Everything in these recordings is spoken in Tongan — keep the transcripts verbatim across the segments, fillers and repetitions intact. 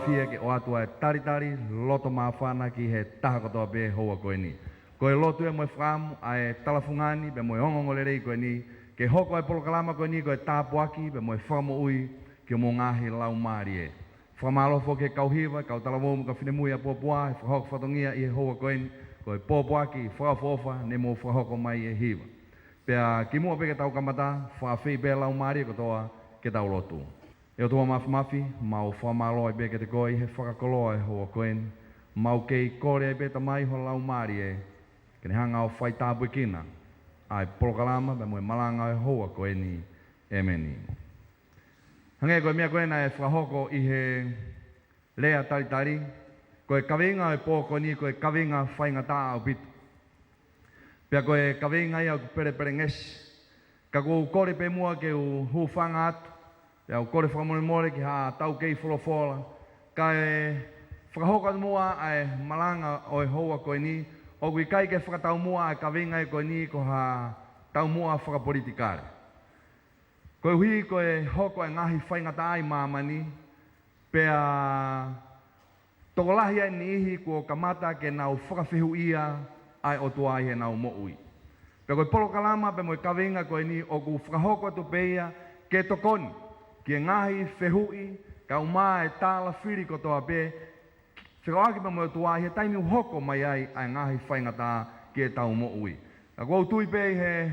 fie ke ʻoatu ʻa e talitali loto māfana ki he taha kotoa pē he houa ko eni. Ko e lotu ia mo e fakaʻamu ʻa e talafungani pea mo e ongoongolelei ko eni, ke hoko ʻa e polokalama ko eni ko e tāpuaki pea mo e fakamoʻui ki homou ngaahi laumālie. Fakamālō foki ki he kau hiva, kau talavou mo e kau finemui ʻapuapua he fakahoko fatongia ʻi he houa ko eni, ko e pōpoaki fakaʻofoʻofa ne mou fakahoko mai ʻi he hiva. Pea kimuʻa pē ke tau kamata, fakaafeʻi pē laumālie kotoa ke tau lotu. ʻE ʻOtua Māfimafi, mau fakamālō ai pē kiate koe ʻi he fakakoloa ʻo e houa ko eni. Mau kei kole ai pē Tamai ho laumālie ke ne hanga ʻo faitāpuekina ʻa e polokalama pea mo e malanga ʻo e houa ko eni. ʻEmeni. Hangē ko e meʻa ko ē naʻe fakahoko ʻi he lea talitali, ko e kaveinga ʻo e pō ko eni ko e kaveinga faingataʻa ʻaupito. Pea ko e kaveinga ia ʻoku pelepelengesi. Ka ʻoku ou kole pē muʻa ke u hūfanga atu, pea u kole fakamolemole ki haʻatau kei folofola, kae fakahoko atu muʻa ʻa e malanga ʻo e houa ko eni, ʻoku ʻikai ke fakataumuʻa ʻa e kaveinga ko eni ko ha taumuʻa fakapolitikale. Koeʻuhi ko e hoko ʻa e ngaahi faingataʻa ʻi māmani, pea tokolahi ʻa e niʻihi kuo kamata ke nau fakafehuʻia ʻa e ʻOtua ʻi heʻenau moʻui. Pea ko e polokalama pea mo e kaveinga ko eni ʻoku fakahoko atu pē ia ke tokoni ki he ngaahi fehuʻi, kae ʻumaʻā e tālafili kotoa pē, fekauʻaki pea mo e ʻOtua ʻi he taimi ʻoku hoko mai ai ʻa e ngaahi faingataʻa ki heʻetau moʻui. Ka ʻoku ou tui pē ʻi he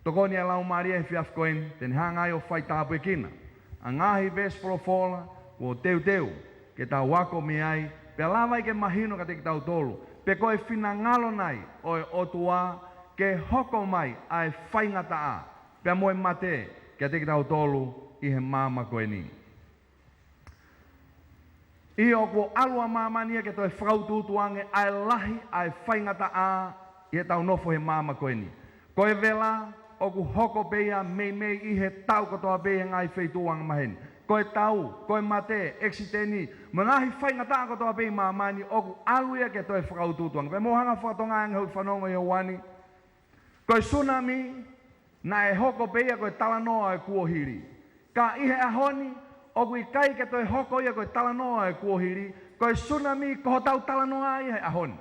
tokoni ʻa e Laumālie he efiafi ko eni, te ne hanga ai ʻo faitāpuekina ʻa e ngaahi veesi folofola kuo teuteu ke tau ako mei ai, pea lava ai ke mahino kiate kitautolu pe ko e finangalo nai ʻo e ʻOtua ke hoko mai ʻa e faingataʻa pea mo e mate kiate kitautolu ʻi he māmani ko eni. ʻIo, kuo ʻalu ʻa māmani ia ke toe fakautuutu ange ʻa e lahi ʻa e faingataʻa ʻi heʻetau nofo he māmani ko eni. Ko e vela ʻoku hoko pē ia meimei ʻi he taʻu kotoa pē ʻi he ngaahi feituʻu angamaheni. Ko e tau, ko e mate, ʻekisiteni, mo e ngaahi faingataʻa kotoa pē ʻi māmani ʻoku ʻalu ia ke toe fakautuutu ange. Pea mou hanga fakatonga ange hoʻo fanongo ʻi he houa ni. Ko e sunami naʻe hoko pē ia ko e talanoa ʻo e kuohili. Ka ʻi he ʻaho ni, ʻoku ʻikai ke toe hoko ia ko e talanoa ʻo e kuohili, ko e sunami ko hotau talanoa ia he ʻaho ni.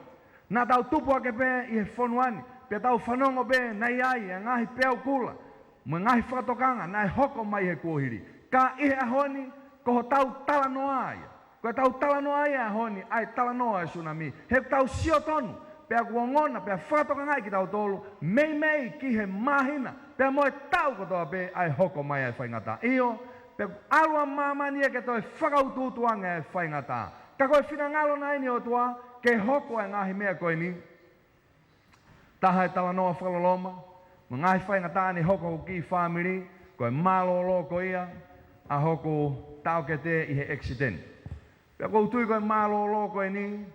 Naʻa tau tupu hake pē ʻi he fonua ni, pea tau fanongo pē naʻe ʻi ai ʻa e ngaahi peau kula mo e ngaahi fakatokanga naʻe hoko mai he kuohili. Ka ʻi he ʻaho ni, ko hotau talanoa ia. Ko ʻetau talanoa ia he ʻaho ni, ʻa e talanoa ʻo e sunami. He ʻoku tau sio tonu, pea ʻoku ongona, pea fakatokangaʻi kitautolu, meimei ki he māhina, pea mo e taʻu kotoa pē ʻa e hoko mai ʻa e faingataʻa. ʻIo, pea ʻalu ʻa māmani ia ke toe fakautuutu ange ʻa e faingataʻa. Ka ko e finangalo nai ʻeni ʻo e ʻOtua ke hoko ʻa e ngaahi meʻa ko eni. Taha e talanoa fakaloloma mo e ngaahi faingataʻa ne hoko ki he fāmili, ko e mālōlō ko ia ʻa hoku taʻokete ʻi he ʻekisiteni. Pea ʻoku ou tui ko e mālōlō ko eni,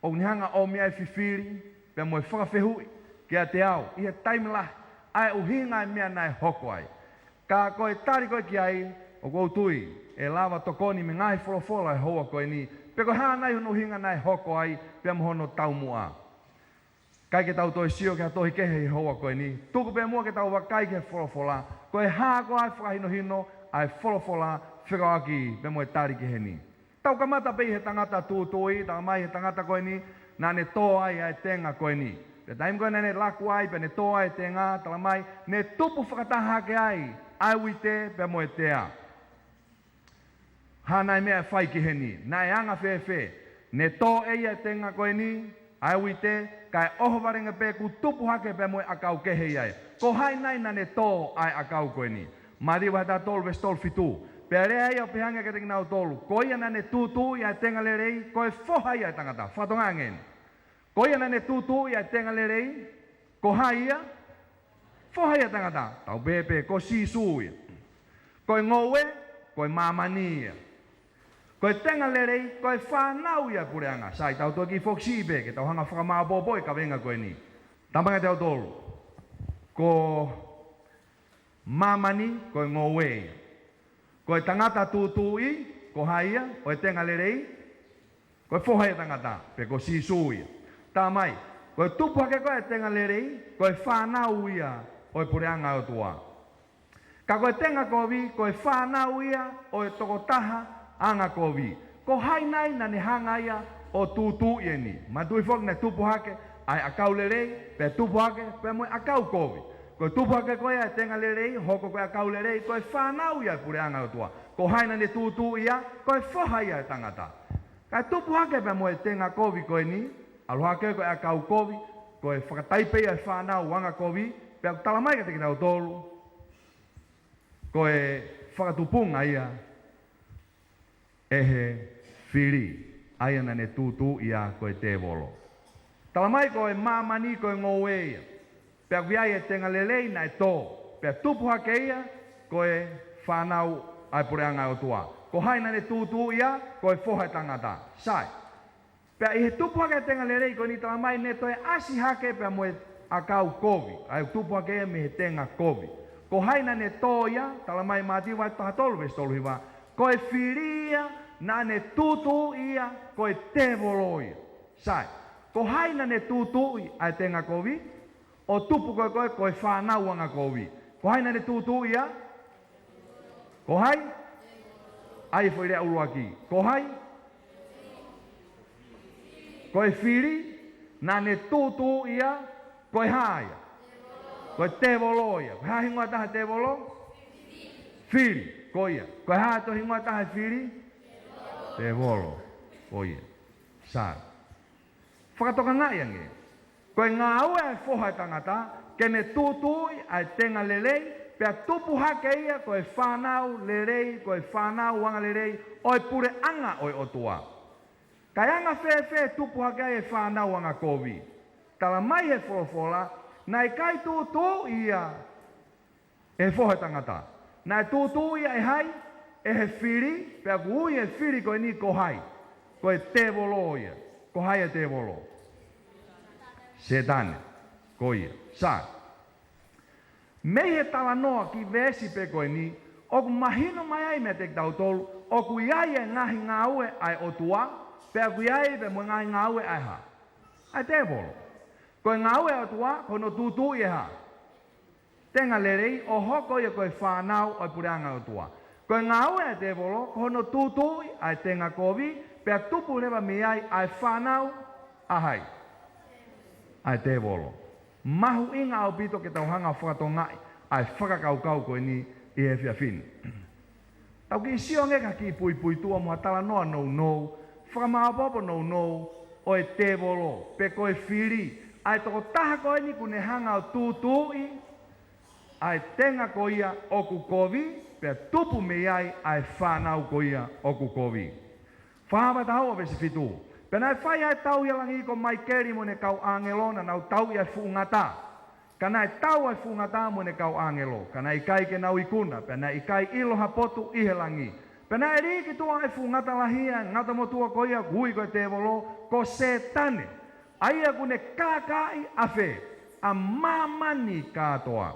ʻoku ne hanga ʻo ʻomi ʻa e fifili pea mo e fakafehuʻi kiate au ʻi he taimi lahi ʻa e ʻuhinga ʻa e meʻa naʻe hoko ai. Ka ko e tali ko ē ki ai, ʻoku ou tui ʻe lava tokoni mei he ngaahi folofola he houa ko eni, pe ko e hā nai hono ʻuhinga naʻe hoko ai, pea mo hono taumuʻa. ʻIkai ke tau toe sio ki ha tohi kehe he houa ko eni. Tuku pē muʻa ke tau vakai ki he folofola. Ko e hā koā e fakahinohino ʻa e folofola fekauʻaki pea mo e tali ki heni. Tau kamata pē ʻi he tangata tūtuuʻi, talamai he tangata ko eni, naʻa ne tō ai ʻa e tenga ko eni. Pea taimi ko ē naʻa ne laku ai, pea ne tō ai e tenga, talamai, ne tupu fakataha hake ai ʻa e uite pea mo e tea. Hā nai e meʻa ʻe fai ki heni, naʻe anga fēfē? Ne tō ʻe ia e tenga ko eni, ʻa e uite, kae ʻohovale ange pē kuo tupu hake pea mo e ʻakau kehe ia ē. Ko hai nai naʻa ne tō ʻa e ʻakau ko eni? Mātiu vahe taha tolu veesi tolu fitu. Pea lea ia ʻo pehē ange kiate kinautolu, ko ia naʻa ne tūtuuʻi ʻa e tenga lelei, ko e Foha ia ʻo e tangata. Fakatonga ange eni. Ko ia naʻa ne tūtuuʻi ʻa e tenga lelei, ko hai ia? Foha ia ʻo e tangata. Tau pehē pē, ko Sīsū ia. Ko e ngoue, ko e māmani ia. Ko e tenga lelei, ko e fānau ia ʻo e puleʻanga. Sai, tau toki foki siʻi pē, ke tau hanga ʻo fakamāʻopoʻopo e kaveinga ko eni. Tama ange kiate kitautolu. Ko māmani, ko e ngoue ia. Ko e tangata tūtuuʻi, ko hai ia, ʻo e tenga lelei, ko e Foha ia ʻo e tangata, pe ko Sīsū ia. Talamai, ko e tupu hake ko ē ʻa e tenga lelei, ko e fānau ia ʻo e puleʻanga ʻo e ʻOtua. Ka ko e tenga kovi, ko e fānau ia ʻo e tokotaha angakovi. Ko hai nai naʻa ne hanga ia ʻo tūtuuʻi eni? Manatuʻi foki naʻe tupu hake ʻa e ʻakau lelei, pea tupu hake pea mo e ʻakau kovi. Ko e tupu hake ko ia ʻa e tenga lelei, hoko ko e ʻakau lelei, ko e fānau ia ʻo e puleʻanga ʻo e ʻOtua. Ko hai naʻa ne tūtuuʻi ia? Ko e foha ia ʻo e tangata. Kae tupu hake pea mo e tenga kovi ko eni, ʻalu hake ko e ʻakau kovi, ko e fakataipe ia ʻo e fānau anga kovi, pea ʻoku tala mai kiate kitautolu, ko e fakatupunga ia ʻe he fili, ʻa ia naʻa ne tūtuuʻi ia ko e tēvolo. Tala mai ko e māmani ko e ngoue ia. Pea ʻoku ʻi ai e tenga lelei naʻe tō, pea tupu hake ia ko e fānau ʻa e puleʻanga ʻo e ʻOtua. Ko hai naʻa ne tūtuuʻi ia? Ko e foha ʻo e tangata. Sai. Pea ʻi he tupu hake ʻa e tenga lelei ko eni, tala mai ne toe ʻasi hake pea mo e ʻakau kovi, ʻa ia ʻoku tupu hake ia mei he tenga kovi. Ko hai naʻa ne tō ia? Tala mai Mātiu vahe taha tolu veesi tolu hiva, ko e fili ia naʻa ne tūtuuʻi ia ko e tēvolo ia. Sai. Ko hai naʻa ne tūtuuʻi ʻa e tenga kovi ʻo tupu ko ē ko ē ko e fānau anga kovi? Ko hai naʻa ne tūtuuʻi ia? Ko hai? ʻA ia foʻi lea ʻuluaki. Ko hai? Ko e fili naʻa ne tūtuuʻi ia, ko e hā ia? Ko e tēvolo ia. Ko e hā e hingoa ʻe taha ʻo e tēvolo? Fili. Ko ia. Ko e hā e toe hingoa ʻe taha ʻo e fili? Tēvolo. Ko ia. Sai. Fakatokangaʻi ange. Ko e ngāue ʻa e foha ʻo e tangata ke ne tūtuuʻi ʻa e tenga lelei, pea tupu hake ia ko e fānau lelei, ko e fānau anga lelei ʻo e puleʻanga ʻo e ʻOtua. Kae anga fēfē tupu hake ai e fānau anga kovi? Tala mai he folofola, naʻe ʻikai tūtuuʻi ia ʻe he foha ʻo e tangata. Naʻe tūtuuʻi ia ʻe hai? ʻE he fili, pea ʻoku ui e fili ko eni ko hai? Ko e tēvolo ia. Ko hai e tēvolo? Sētane. Ko ia. Sai. Mei he talanoa ki he veesi pē ko eni, ʻoku mahino mai ai meiate kitautolu ʻoku ʻi ai e ngaahi ngāue ʻa e ʻOtua, pea ʻoku ʻi ai pē mo e ngaahi ngāue ʻa e hā? ʻA e tēvolo. Ko e ngāue ʻa e ʻOtua ko hono tūtuuʻi e hā? Tenga lelei ʻo hoko ia ko e fānau ʻo e puleʻanga ʻo e ʻOtua. Ko e ngāue ʻa e tēvolo ko hono tūtuuʻi ʻa e tenga kovi, pea tupu leva mei ai ʻa e fānau ʻa hai? ʻA e tēvolo. Mahuʻinga ʻaupito ke tau hanga ʻo fakatokangaʻi ʻa e fakakaukau ko eni ʻi he efiafi ni. Tau kiʻi sio ange ki ha kiʻi puipuituʻa mo ha talanoa nounou, fakamāʻopoʻopo nounou ʻo e tēvolo, pe ko e fili, ʻa e tokotaha ko eni ʻoku ne hanga ʻo tūtuuʻi ʻa e tenga ko ia ʻoku kovi, pea tupu mei ai ʻa e fānau ko ia ʻoku kovi. Fakahā vahe taha ua veesi fitu. Pea naʻe fai ʻa e tauhi ʻa langi ko Maikeli mo ʻene kau ʻāngelo, naʻa nau tauʻi ʻa e fuʻu ngata. Ka naʻe tau ʻa e fuʻu ngata mo ʻene kau ʻāngelo, ka naʻe ʻikai ke nau ikuna, pea naʻe ʻikai ʻilo ha potu ʻi he langi. Pea naʻe lī ki tuʻa ʻa e fuʻu ngata lahi, ʻa e ngata motuʻa ko ia ʻoku ui ko e tēvolo, ko Sētane, ʻa ia ʻoku ne kākaaʻi ʻa fē? ʻA māmani kātoa.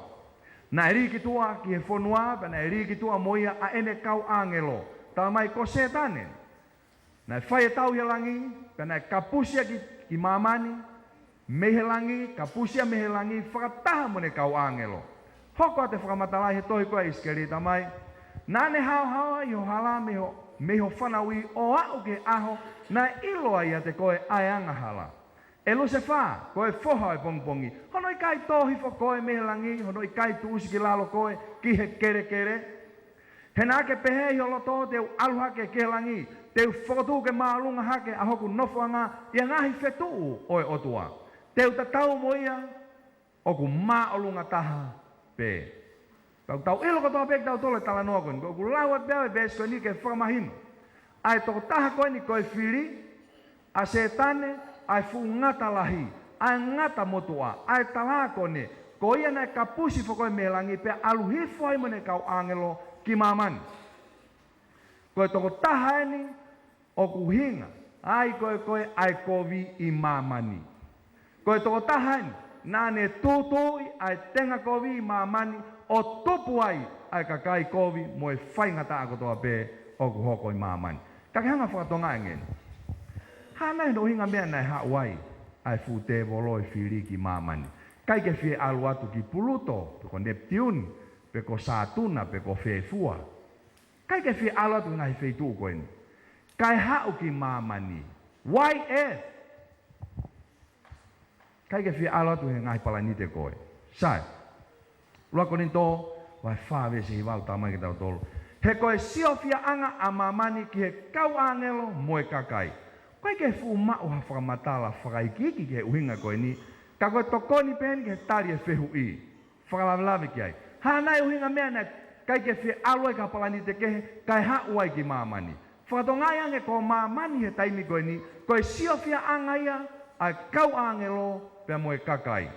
Naʻe lī ki tuʻa ki he fonua, pea naʻe lī ki tuʻa mo ia ʻa ʻene kau ʻāngelo. Tala mai ko Sētane. Naʻe fai e tauhi ʻa langi, pea naʻe kapusi ia ki, ki māmani, mei he langi, kapusi ia mei he langi, fakataha mo ʻene kau ʻāngelo. Hoko atu e fakamatala ʻi he tohi ko ia ʻa ʻIsikeli, tala mai, naʻa ne haohaoa ʻi ho hala mei ho, mei ho fanauʻi ʻo aʻu ki he ʻaho naʻe ʻilo ai ʻiate koe ʻa e angahala. ʻE Lusefā, ko e foha ʻo e pongipongi, hono ʻikai tō hifo koe mei he langi, hono ʻikai tuʻusi ki lalo koe ki he kelekele? He naʻa ke pehē ʻi ho loto, te u ʻalu hake ki he langi, te u fokotuʻu ke māʻolunga hake ʻa hoku nofoʻanga ʻi he ngaahi fetuʻu ʻo e ʻOtua. Te u tatau mo ia ʻoku māʻolunga taha pē. Pea ʻoku tau ʻilo kotoa pē kitautolu e talanoa ko eni. Ko ʻeku lau atu pē ʻa e veesi ko eni ke fakamahino. ʻA e tokotaha ko eni ko e fili, ʻa Sētane, ʻa e fuʻu ngata lahi, ʻa e ngata motuʻa, ʻa e talākone, ko ia naʻe kapusi foki mei langi pea ʻalu hifo ai mo ʻene kau ʻāngelo ki māmani. Ko e tokotaha eni ʻoku ʻuhinga ai ko e, ko e ʻa e kovi ʻi māmani. Ko e tokotaha eni naʻa ne tūtuuʻi ʻa e tenga kovi ʻi māmani ʻo tupu ai ʻa e kakai kovi mo e faingataʻa kotoa pē ʻoku hoko ʻi māmani. Ka ke hanga ʻo fakatokangaʻi ange eni. Hā nai hono ʻuhinga meʻa naʻe haʻu ai ʻa e fuʻu tēvolo ʻo e fili ki māmani? ʻIkai ke fie ʻalu atu ki Puluto, pe ko Nepitiuni, pe ko Sātuna, pe ko fē fua. ʻIkai ke fie ʻalu atu ki he ngaahi feituʻu ko eni. kae haʻu ki māmani. Why earth? ʻIkai ke fie ʻalu atu he ngaahi palanite ko ē. Sai. ʻUluaki Kolinitō, vahe fā veesi hiva ʻoku talamai kiate kitautolu: He ko e siofiaʻanga ʻa māmani ki he kau ʻāngelo mo e kakai. ʻOku ʻikai ke fuʻu maʻu ha fakamatala fakaikiiki ki he ʻuhinga ko eni, ka ko e tokoni pē eni ki he tali e fehuʻi. Fakalavelave ki ai. Hā nai e ʻuhinga meʻa naʻe ʻikai ke fie ʻalu ai ki ha palanite kehe, kae haʻu ai ki māmani? Fakatokangaʻi ange ko māmani he taimi ko eni, ko e siofiaʻanga ia ʻa e kau ʻāngelo pea mo e kakai.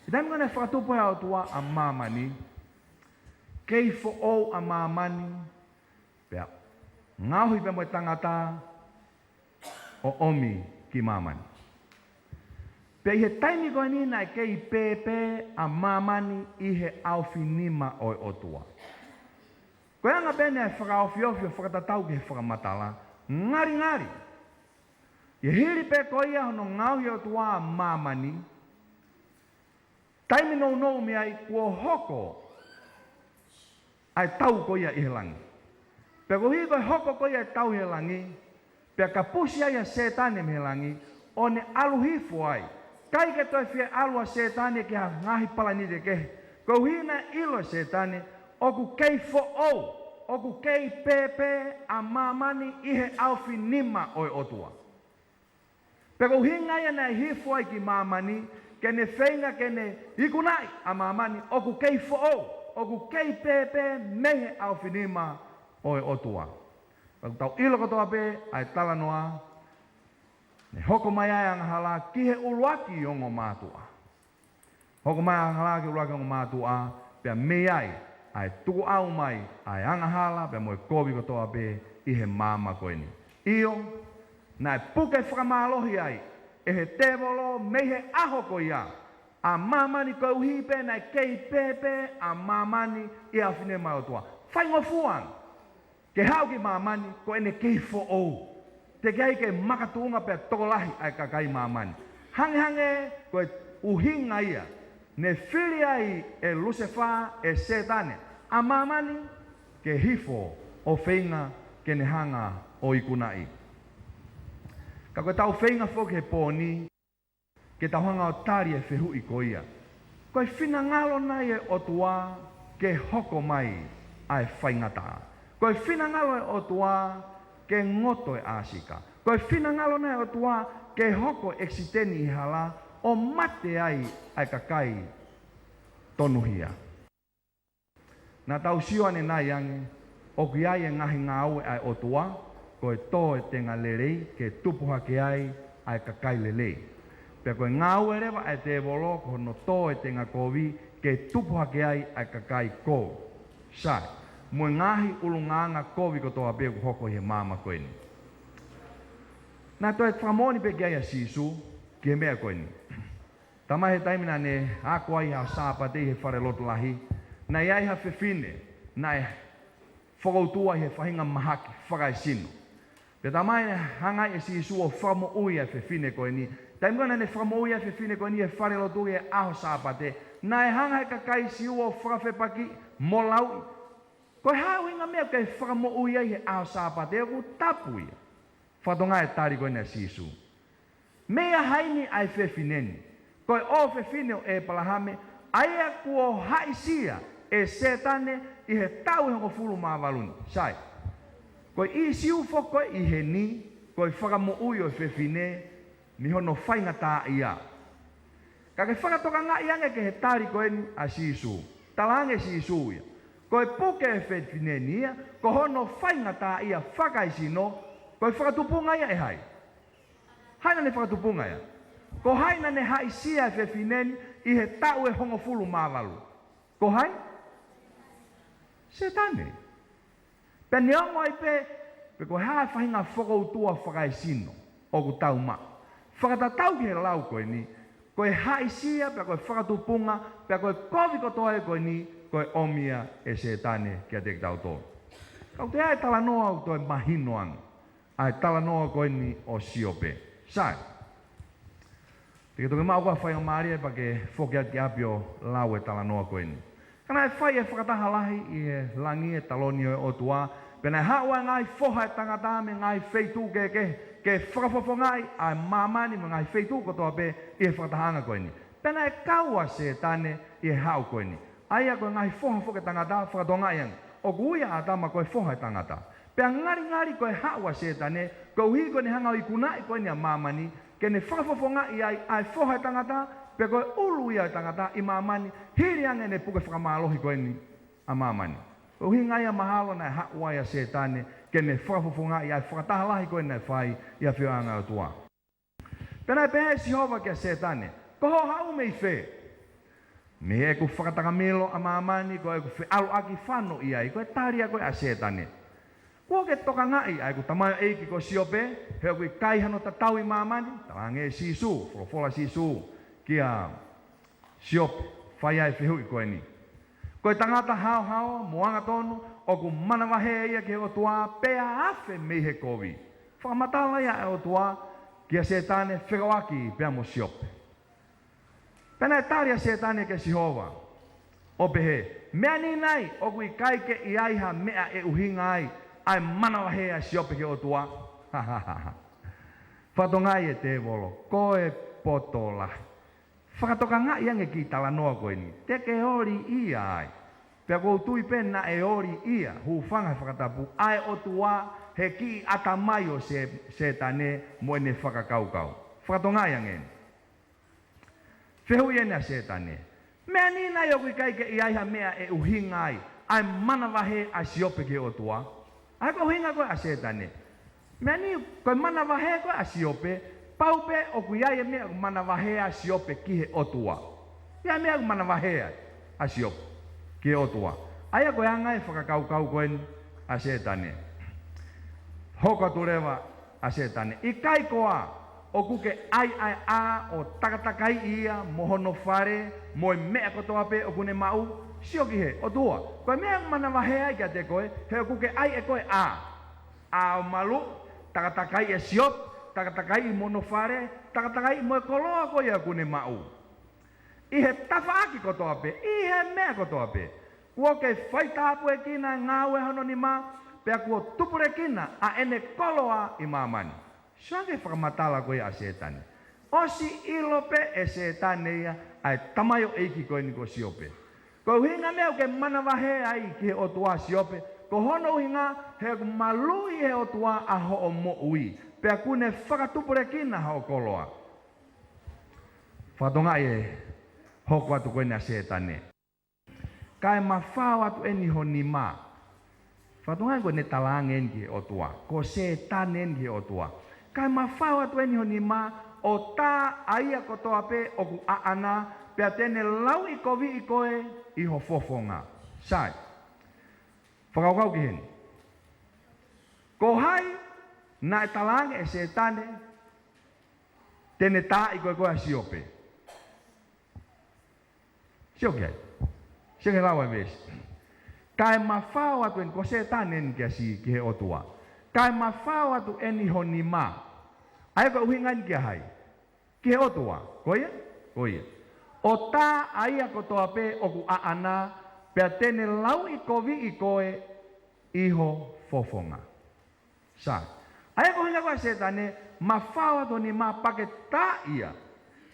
He taimi ko ē naʻe fakatupu ai ʻe he ʻOtua ʻa māmani, kei foʻou ʻa māmani, pea ngaohi pea mo e tangata ʻo ʻomi ki māmani. Pea ʻi he taimi ko eni naʻe kei pēpē ʻa māmani ʻi he ʻaofinima ʻo e ʻOtua. Ko e anga pē eni ʻa e fakaofiofi ʻo fakatatau ki he fakamatala, ngalingali. ʻI he hili pē ko ia hono ngaohi ʻe he ʻOtua ʻa māmani, taimi nounou mei ai kuo hoko ʻa e tau ko ia ʻi he langi. Pea koeʻuhi ko e hoko ko ia e tau ʻi he langi, pea kapusi ai ʻa Sētane mei he langi, ʻo ne ʻalu hifo ai. ʻIkai ke toe fie ʻalu ʻa Sētane ki ha ngaahi palanite kehe. Koeʻuhi naʻe ʻilo ʻe Sētane, ʻoku kei foʻou, ʻoku kei pēpē ʻa māmani ʻi he ʻaofinima ʻo e ʻOtua. Pea ko e ʻuhinga ia naʻe hifo ai ki māmani, ke ne feinga ke ne ikunaʻi ʻa māmani ʻoku kei foʻou, ʻoku kei pēpē mei he ʻaofinima ʻo e ʻOtua. Pea ʻoku tau ʻilo kotoa pē ʻa e talanoa, ne hoko mai ai ʻa e angahala ki he ʻuluaki ongo mātuʻa. Hoko mai ʻa e angahala ki he ʻuluaki ongo mātuʻa, pea mei ai ʻa e tukuʻau mai ʻa e angahala pea mo e kovi kotoa pē ʻi he maama ko eni. ʻIo, naʻe puke fakamālohi ai ʻe he tēvolo mei he ʻaho ko ia ʻa māmani, koeʻuhi pē naʻe kei pēpē ʻa māmani ʻi he ʻaofinima ʻo e ʻOtua. Faingofua ange ke haʻu ki māmani ko ʻene kei foʻou, teʻeki ai ke makatuʻunga pea tokolahi ʻa e kakai māmani. Hangehangē ko e ʻuhinga ia ne fili ai ʻe Lusefā, ʻe Sētane, ʻa māmani ke hifo ʻo feinga ke ne hanga ʻo ikunaʻi. Ka ko ʻetau feinga foki he pō ni, ke tau hanga ʻo tali e fehuʻi ko ia: Ko e finangalo nai ʻo e ʻOtua ke hoko mai ʻa e faingataʻa? Ko e finangalo ʻo e ʻOtua ke ngoto e ʻāsika? Ko e finangalo nai ʻo e ʻOtua ke hoko e ʻekisiteni ʻi he hala ʻo mate ai ʻa e kakai tonuhia? Naʻa tau sio ʻanenai ange, ʻoku ʻi ai e ngaahi ngāue ʻa e ʻOtua, ko e tō e tenga lelei ke tupu hake ai ʻa e kakai lelei. Pea ko e ngāue leva ʻa e tēvolo, ko hono tō e tenga kovi ke tupu hake ai ʻa e kakai kovi. Sai, mo e ngaahi ʻulungaanga kovi kotoa pē ʻoku hoko ʻi he maama ko eni. Naʻe toe fakamoʻoni pē ki ai ʻa Sīsū ki he meʻa ko eni. Talamai he taimi naʻa ne ako ai ha Sāpate ʻi he falelotu lahi, naʻe ʻi ai ha fefine naʻe fokoutua ʻi he faʻahinga mahaki fakaesino. Pea talamai naʻe hanga ai ʻe Sīsū ʻo fakamoʻui ʻa e fefine ko eni. Taimi ko ē naʻa ne fakamoʻui ʻa e fefine ko eni ʻi he falelotu ʻi he ʻaho Sāpate, naʻe hanga ʻe he kakai Siu ʻo fakafepakiʻi mo lauʻi: Ko e hā e ʻuhinga meʻa ʻoku ke fakamoʻui ai he ʻaho Sāpate, ʻoku tapu ia? Fakatokangaʻi e tali ko eni ʻa Sīsū: Meia hai ni ʻa e fefine ni? Ko e ʻofefine ʻo ʻĒpalahame, ʻa ia kuo haʻisia ʻe Sētane ʻi he taʻu ʻe hongofulu mā valu ni. Sai, ko e ʻīsiu foki ko ē ʻi heni, ko e fakamoʻui ʻo e fefine mei hono faingataʻaʻia. Ka ke fakatokangaʻi ange ki he tali ko eni ʻa Sīsū. Talaange ʻe Sīsū ia, ko e puke e fefine ni ia, ko hono faingataʻaʻia fakaesino, ko e fakatupunga ia ʻe hai? Hai naʻa ne fakatupunga ia? Ko hai naʻa ne haʻisia e fefine ni ʻi he taʻu ʻe hongofulu mā valu? Ko hai? Sētane. Pea neongo ai pē pe ko e hā e faʻahinga fokoutua fakaesino ʻoku tau maʻu, fakatatau ki he lau ko eni, ko e haʻisia pea ko e fakatupunga pea ko e kovi kotoa ē ko eni, ko e ʻomi ia ʻe Sētane kiate kitautolu. Ka ʻoku toe ʻi ai e talanoa ʻoku toe mahino ange, ʻa e talanoa ko eni ʻo Siope. Sai. Te ke toki maʻu ʻa e faingamālie pea ke foki atu ki ʻapi ʻo lau e talanoa ko eni. Ka naʻe fai e fakataha lahi ʻi he langi e taloni ʻo e ʻOtua, Pea naʻe haʻu ʻa e ngaahi foha ʻo e tangata mei he ngaahi feituʻu kehekehe, ke fakafofongaʻi ʻa e māmani mo e ngaahi feituʻu kotoa pē ʻi he fakatahaʻanga ko eni. Pea naʻe kau ʻa Sētane ʻi he haʻu ko eni. ʻA ia ko e ngaahi foha foki ʻo e tangata, fakatokangaʻi ange, ʻoku ui ʻa ʻĀtama ko e foha ʻo e tangata. Pea ngalingali ko e haʻu ʻa Sētane, koeʻuhi ko ʻene hanga ʻo ikunaʻi ko eni ʻa māmani, ke ne fakafofongaʻi ai ʻa e foha ʻo e tangata, pea ko e ʻulu ia ʻo e tangata ʻi māmani, hili ange ʻene puke fakamālohi ko eni ʻa māmani. Ko e ʻuhinga ia mahalo naʻe haʻu ai ʻa Sētane, ke ne fakafofongaʻi ʻa e fakataha lahi ko eni naʻe fai ʻi he afioʻanga ʻo e ʻOtua. Pea naʻe pehē ʻe Sihova kia Sētane, Ko hoʻo haʻu mei fē? Mei heʻeku fakatakamilo ʻa māmani, ko ʻeku feʻaluʻaki fano ʻi ai. Ko e tali ia ko ē ʻa Sētane, Kuo ke tokangaʻi ʻa ʻeku tamaioʻeiki ko Siope, he ʻoku ʻikai hano tatau ʻi māmani? Talaange ʻe Sīsū, folofola ʻa Sīsū kia Siope, fai ai e fehuʻi ko eni. Ko e tangata haohaoa mo angatonu, ʻoku manavahē ia ki he ʻOtua pea afe mei he kovi. Fakamatala ia ʻa e ʻOtua kia Sētane fekauʻaki pea mo Siope. Pea naʻe tali ʻa Sētane kia Sihova, ʻo pehē, Meʻa ni nai ʻoku ʻikai ke ʻi ai ha meʻa ʻe ʻuhinga ai ʻa e manavahē ʻa Siope ki he ʻOtua? Fakatokangaʻi ʻe tēvolo, ko e poto lahi. Fakatokangaʻi ange e kiʻi talanoa ko eni, te ke oli ia ai. Pea ʻoku ou tui pē naʻe oli ia, hūfanga he fakatapu, ʻa e ʻOtua he kiʻi ʻatamai ʻo Sē-, Sētane mo ʻene fakakaukau. Fakatokangaʻi ange eni. Fehuʻi eni ʻa Sētane, Meʻa ni nai ʻoku ʻikai ke ʻi ai ha meʻa ʻe ʻuhinga ai ʻa e manavahē ʻa Siope ki he ʻOtua? ʻA ia ko e ʻuhinga ko ē ʻa Sētane, meʻa ni, ko e manavahē ko ē ʻa Siope, pau pē ʻoku ʻi ai e meʻa ʻoku manavahē ai ʻa Siope ki he ʻOtua. ʻI ai e meʻa ʻoku manavahē ai ʻa Siope ki he ʻOtua. ʻA ia ko e anga e fakakaukau ko eni ʻa Sētane. Hoko atu leva ʻa Sētane, ʻIkai koā ʻoku ke ʻai ʻa e ʻā ʻo takatakaiʻi ia mo hono fale mo e meʻa kotoa pē ʻoku ne maʻu? Sio ki he, ʻOtua, ko e meʻa ʻoku manavahē ai kiate koe, he ʻoku ke ʻai ʻe koe ʻā, ʻā ʻo maluʻi, takatakaiʻi ʻa Siope, takatakaiʻi mo hono fale, takatakaiʻi mo e koloa ko ia ʻoku ne maʻu. ʻI he tafaʻaki kotoa pē, ʻi he meʻa kotoa pē, kuo ke faitāpuekina e ngāue ʻa hono nima, pea kuo tupulekina ʻa ʻene koloa ʻi māmani. Sio ange ki he fakamatala ko ia ʻa Sētane. ʻOsi ʻilo pē ʻe Sētane ia ʻa e tamaioʻeiki ko eni ko Siope. Ko e ʻuhinga e meʻa ʻoku ke manavahē ai ki he ʻOtua Siope, ko hono ʻuhinga he ʻoku maluʻi ʻe he ʻOtua ʻa hoʻo moʻui, pea ʻoku ne fakatupulekina hoʻo koloa. Fakatokangaʻi e hoko atu ko eni ʻa Sētane. Kae mafao atu eni ho nima. Fakatokangaʻi ko ʻene talaange eni ki he ʻOtua. Ko Sētane eni ki he ʻOtua. Kae mafao atu eni ho nima ʻo tā ʻa ia kotoa pē ʻoku ʻaʻana, pea te ne lauʻikoviʻi koe ʻi ho fofonga. Sai. Fakakaukau ki heni. Ko hai naʻe talaange ʻe Sētane te ne taaʻi ko ē ko ē ʻa Siope? Sio ki ai. Sio ki he lau ʻa e veesi. Kae mafao atu eni, ko Sētane eni kia si-, ki he ʻOtua. Kae mafao atu eni ho nima. ʻA ia ko e ʻuhinga eni kia hai? Ki he ʻOtua. Ko ia? Ko ia. ʻO tā ʻa ia kotoa pē ʻoku ʻaʻana, pea te ne lauʻikoviʻi koe ʻi ho fofonga. Sai. ʻA ia ko e ʻuhinga ko ē ʻa Sētane, mafao atu ho nima pea ke tā ia.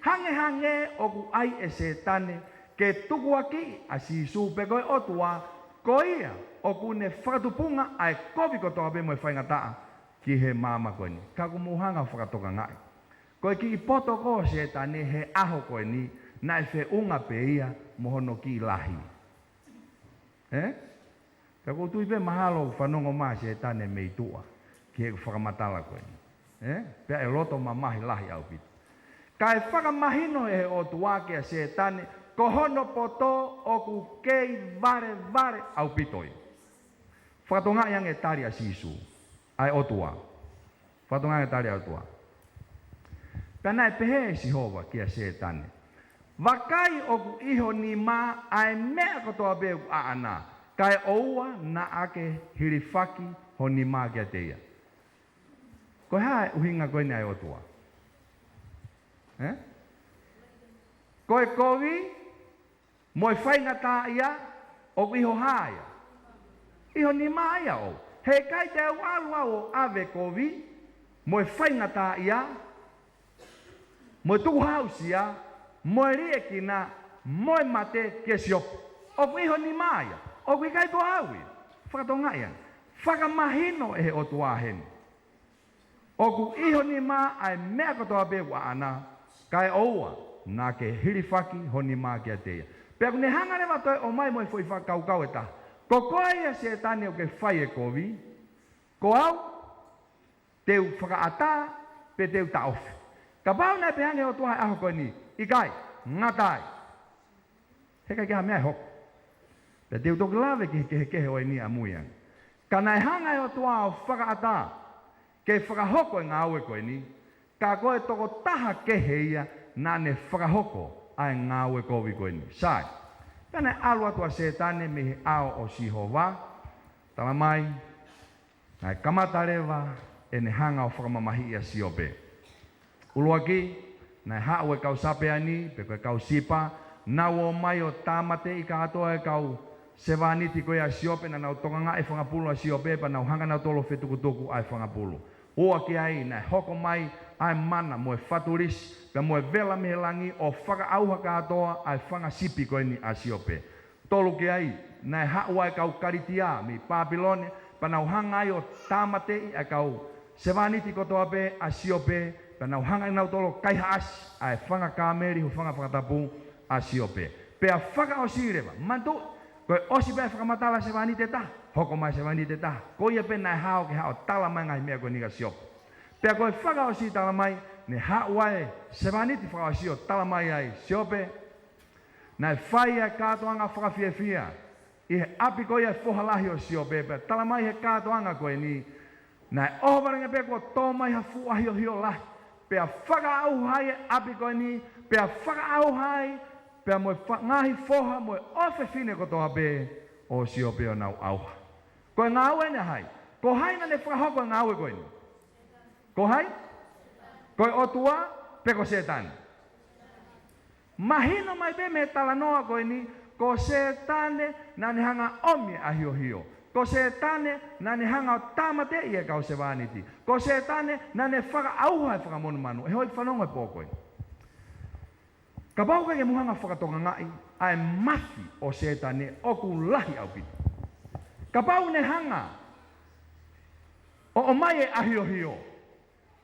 Hangehangē ʻoku ʻai ʻe Sētane ke tukuakiʻi ʻa Sīsū pe ko e ʻOtua, ko ia ʻoku ne fakatupunga ʻa e kovi kotoa pē mo e faingataʻa ki he māmani ko eni. Ka ʻoku mou hanga ʻo fakatokangaʻi, ko e kiʻi poto ko ē ʻo Sētane he ʻaho ko eni, naʻe feʻunga pē ia mo hono kiʻi lahi. Ē? Pea ʻoku ou tui pē mahalo ʻoku fanongo mai ʻa Sētane mei tuʻa ki heʻeku fakamatala ko eni. Ē? Pea ʻe loto mamahi lahi ʻaupito. Kae fakamahino ʻe he ʻOtua kia Sētane, ko hono poto ʻoku kei valevale ʻaupito ia. Fakatokangaʻi ange e tali ʻa Sīsū, ʻa e ʻOtua. Fakatokangaʻi ange e tali ʻa e ʻOtua. Pea naʻe pehē ʻe Sihova kia Sētane, Vakai ʻoku ʻi ho nima ʻa e meʻa kotoa pē ʻoku ʻaʻana, kae ʻoua naʻa ke hilifaki ho nima kiate ia. Ko e hā e ʻuhinga ko eni ʻa e ʻOtua? Ē? Ko e kovi mo e faingataʻaʻia ʻoku ʻi ho hā ia? ʻI ho nima ia ʻo. He ʻikai te u ʻalu au ʻo ʻave kovi, mo e faingataʻaʻia, mo e tukuhāusia, mo e liʻekina, mo e mate kia Siope. ʻOku ʻi ho nima ia, ʻoku ʻikai ko au ia. Fakatokangaʻi ange. Fakamahino ʻe he ʻOtua heni. ʻOku ʻi ho nima ʻa e meʻa kotoa pē ʻoku ʻaʻana, kae ʻoua naʻa ke hilifaki ho nima kiate ia. Pea ʻoku ne hanga leva ʻo toe ʻomai mo e foʻi fakakaukau ʻe taha. Ko koe ia Sētane ʻoku ke fai e kovi, ko au te u fakaʻatā pe te u taʻofi. Kapau naʻe pehē ange ʻe he ʻOtua he ʻaho ko eni, ʻikai, ngata ai. He ʻikai ke ʻi ai ha meʻa ʻe hoko. Pea te u toki lave ki he kehekehe ʻo eni ʻamui ange. Ka naʻe hanga ʻe he ʻOtua ʻo fakaʻatā ke fakahoko e ngāue ko eni, ka ko e tokotaha kehe ia naʻa ne fakahoko ʻa e ngāue kovi ko eni. Sai. Pea naʻe ʻalu atu ʻa Sētane mei he ʻao ʻo Sihova, tala mai, naʻe kamata leva ʻene hanga ʻo fakamamahiʻi ʻa Siope. ʻUluaki, naʻe haʻu e kau Sapeani, pe ko e kau Sipa, nau ōmai ʻo tāmateʻi kātoa e kau sevāniti ko ia ʻa Siope, naʻa nau tokangaʻi e fanga pulu ʻa Siope, pea nau hanga nautolu ʻo fetukutuku ʻa e fanga pulu. Ua ki ai, naʻe hoko mai ʻa e mana mo e fatulisi, pea mo e vela mei he langi ʻo fakaʻauha kātoa ʻa e fanga sipi ko eni ʻa Siope. Tolu ki ai, naʻe haʻu ʻa e kau Kalitia mei Pāpilone, pea nau hanga ai ʻo tāmateʻi ʻa e kau sevāniti kotoa pē ʻa Siope, pea nau hanga ʻe nautolu ʻo kaihaʻasi ʻa e fanga kāmeli hūfanga fakatapu ʻa Siope. Pea fakaʻosi leva, manatuʻi, ko e ʻosi pē ʻa e fakamatala ʻa e sevāniti ʻe taha, hoko mai e sevāniti ʻe taha. Ko ia pē naʻe hao ke haʻu ʻo tala mai e ngaahi meʻa ko eni kia Siope. Pea ko e fakaʻosi tala mai, ne haʻu ʻa e sevāniti fakaʻosi ʻo tala mai ai, Siope, naʻe fai ʻa e kātoanga fakafiefia ʻi he ʻapi ko ia ʻo e foha lahi ʻo Siope, pea tala mai he kātoanga ko eni, naʻe ʻohovale ange pē kuo tō mai ha fuʻu ʻahiohio lahi, pea fakaʻauha ai e ʻapi ko eni, pea fakaʻauha ai, pea mo e fa-, ngaahi foha mo e ʻofefine kotoa pē ʻo Siope ʻo nau ʻauha. Ko e ngāue eni ʻa hai? Ko hai naʻa ne fakahoko e ngāue ko eni? Ko hai? Ko e ʻOtua pe ko Sētane? Mahino mai pē mei he talanoa ko eni, ko Sētane naʻa ne hanga ʻomi e ʻahiohio. Ko Sētane naʻa ne hanga ʻo tāmateʻi e kau sevāniti. Ko Sētane naʻa ne fakaʻauha e fanga monumanu. ʻE hoi fanongo he pō ko eni. Kapau ʻoku ke mou hanga ʻo fakatokangaʻi ʻa e mafi ʻo Sētane ʻoku lahi ʻaupito. Kapau ne hanga ʻo ʻomai e ʻahiohio,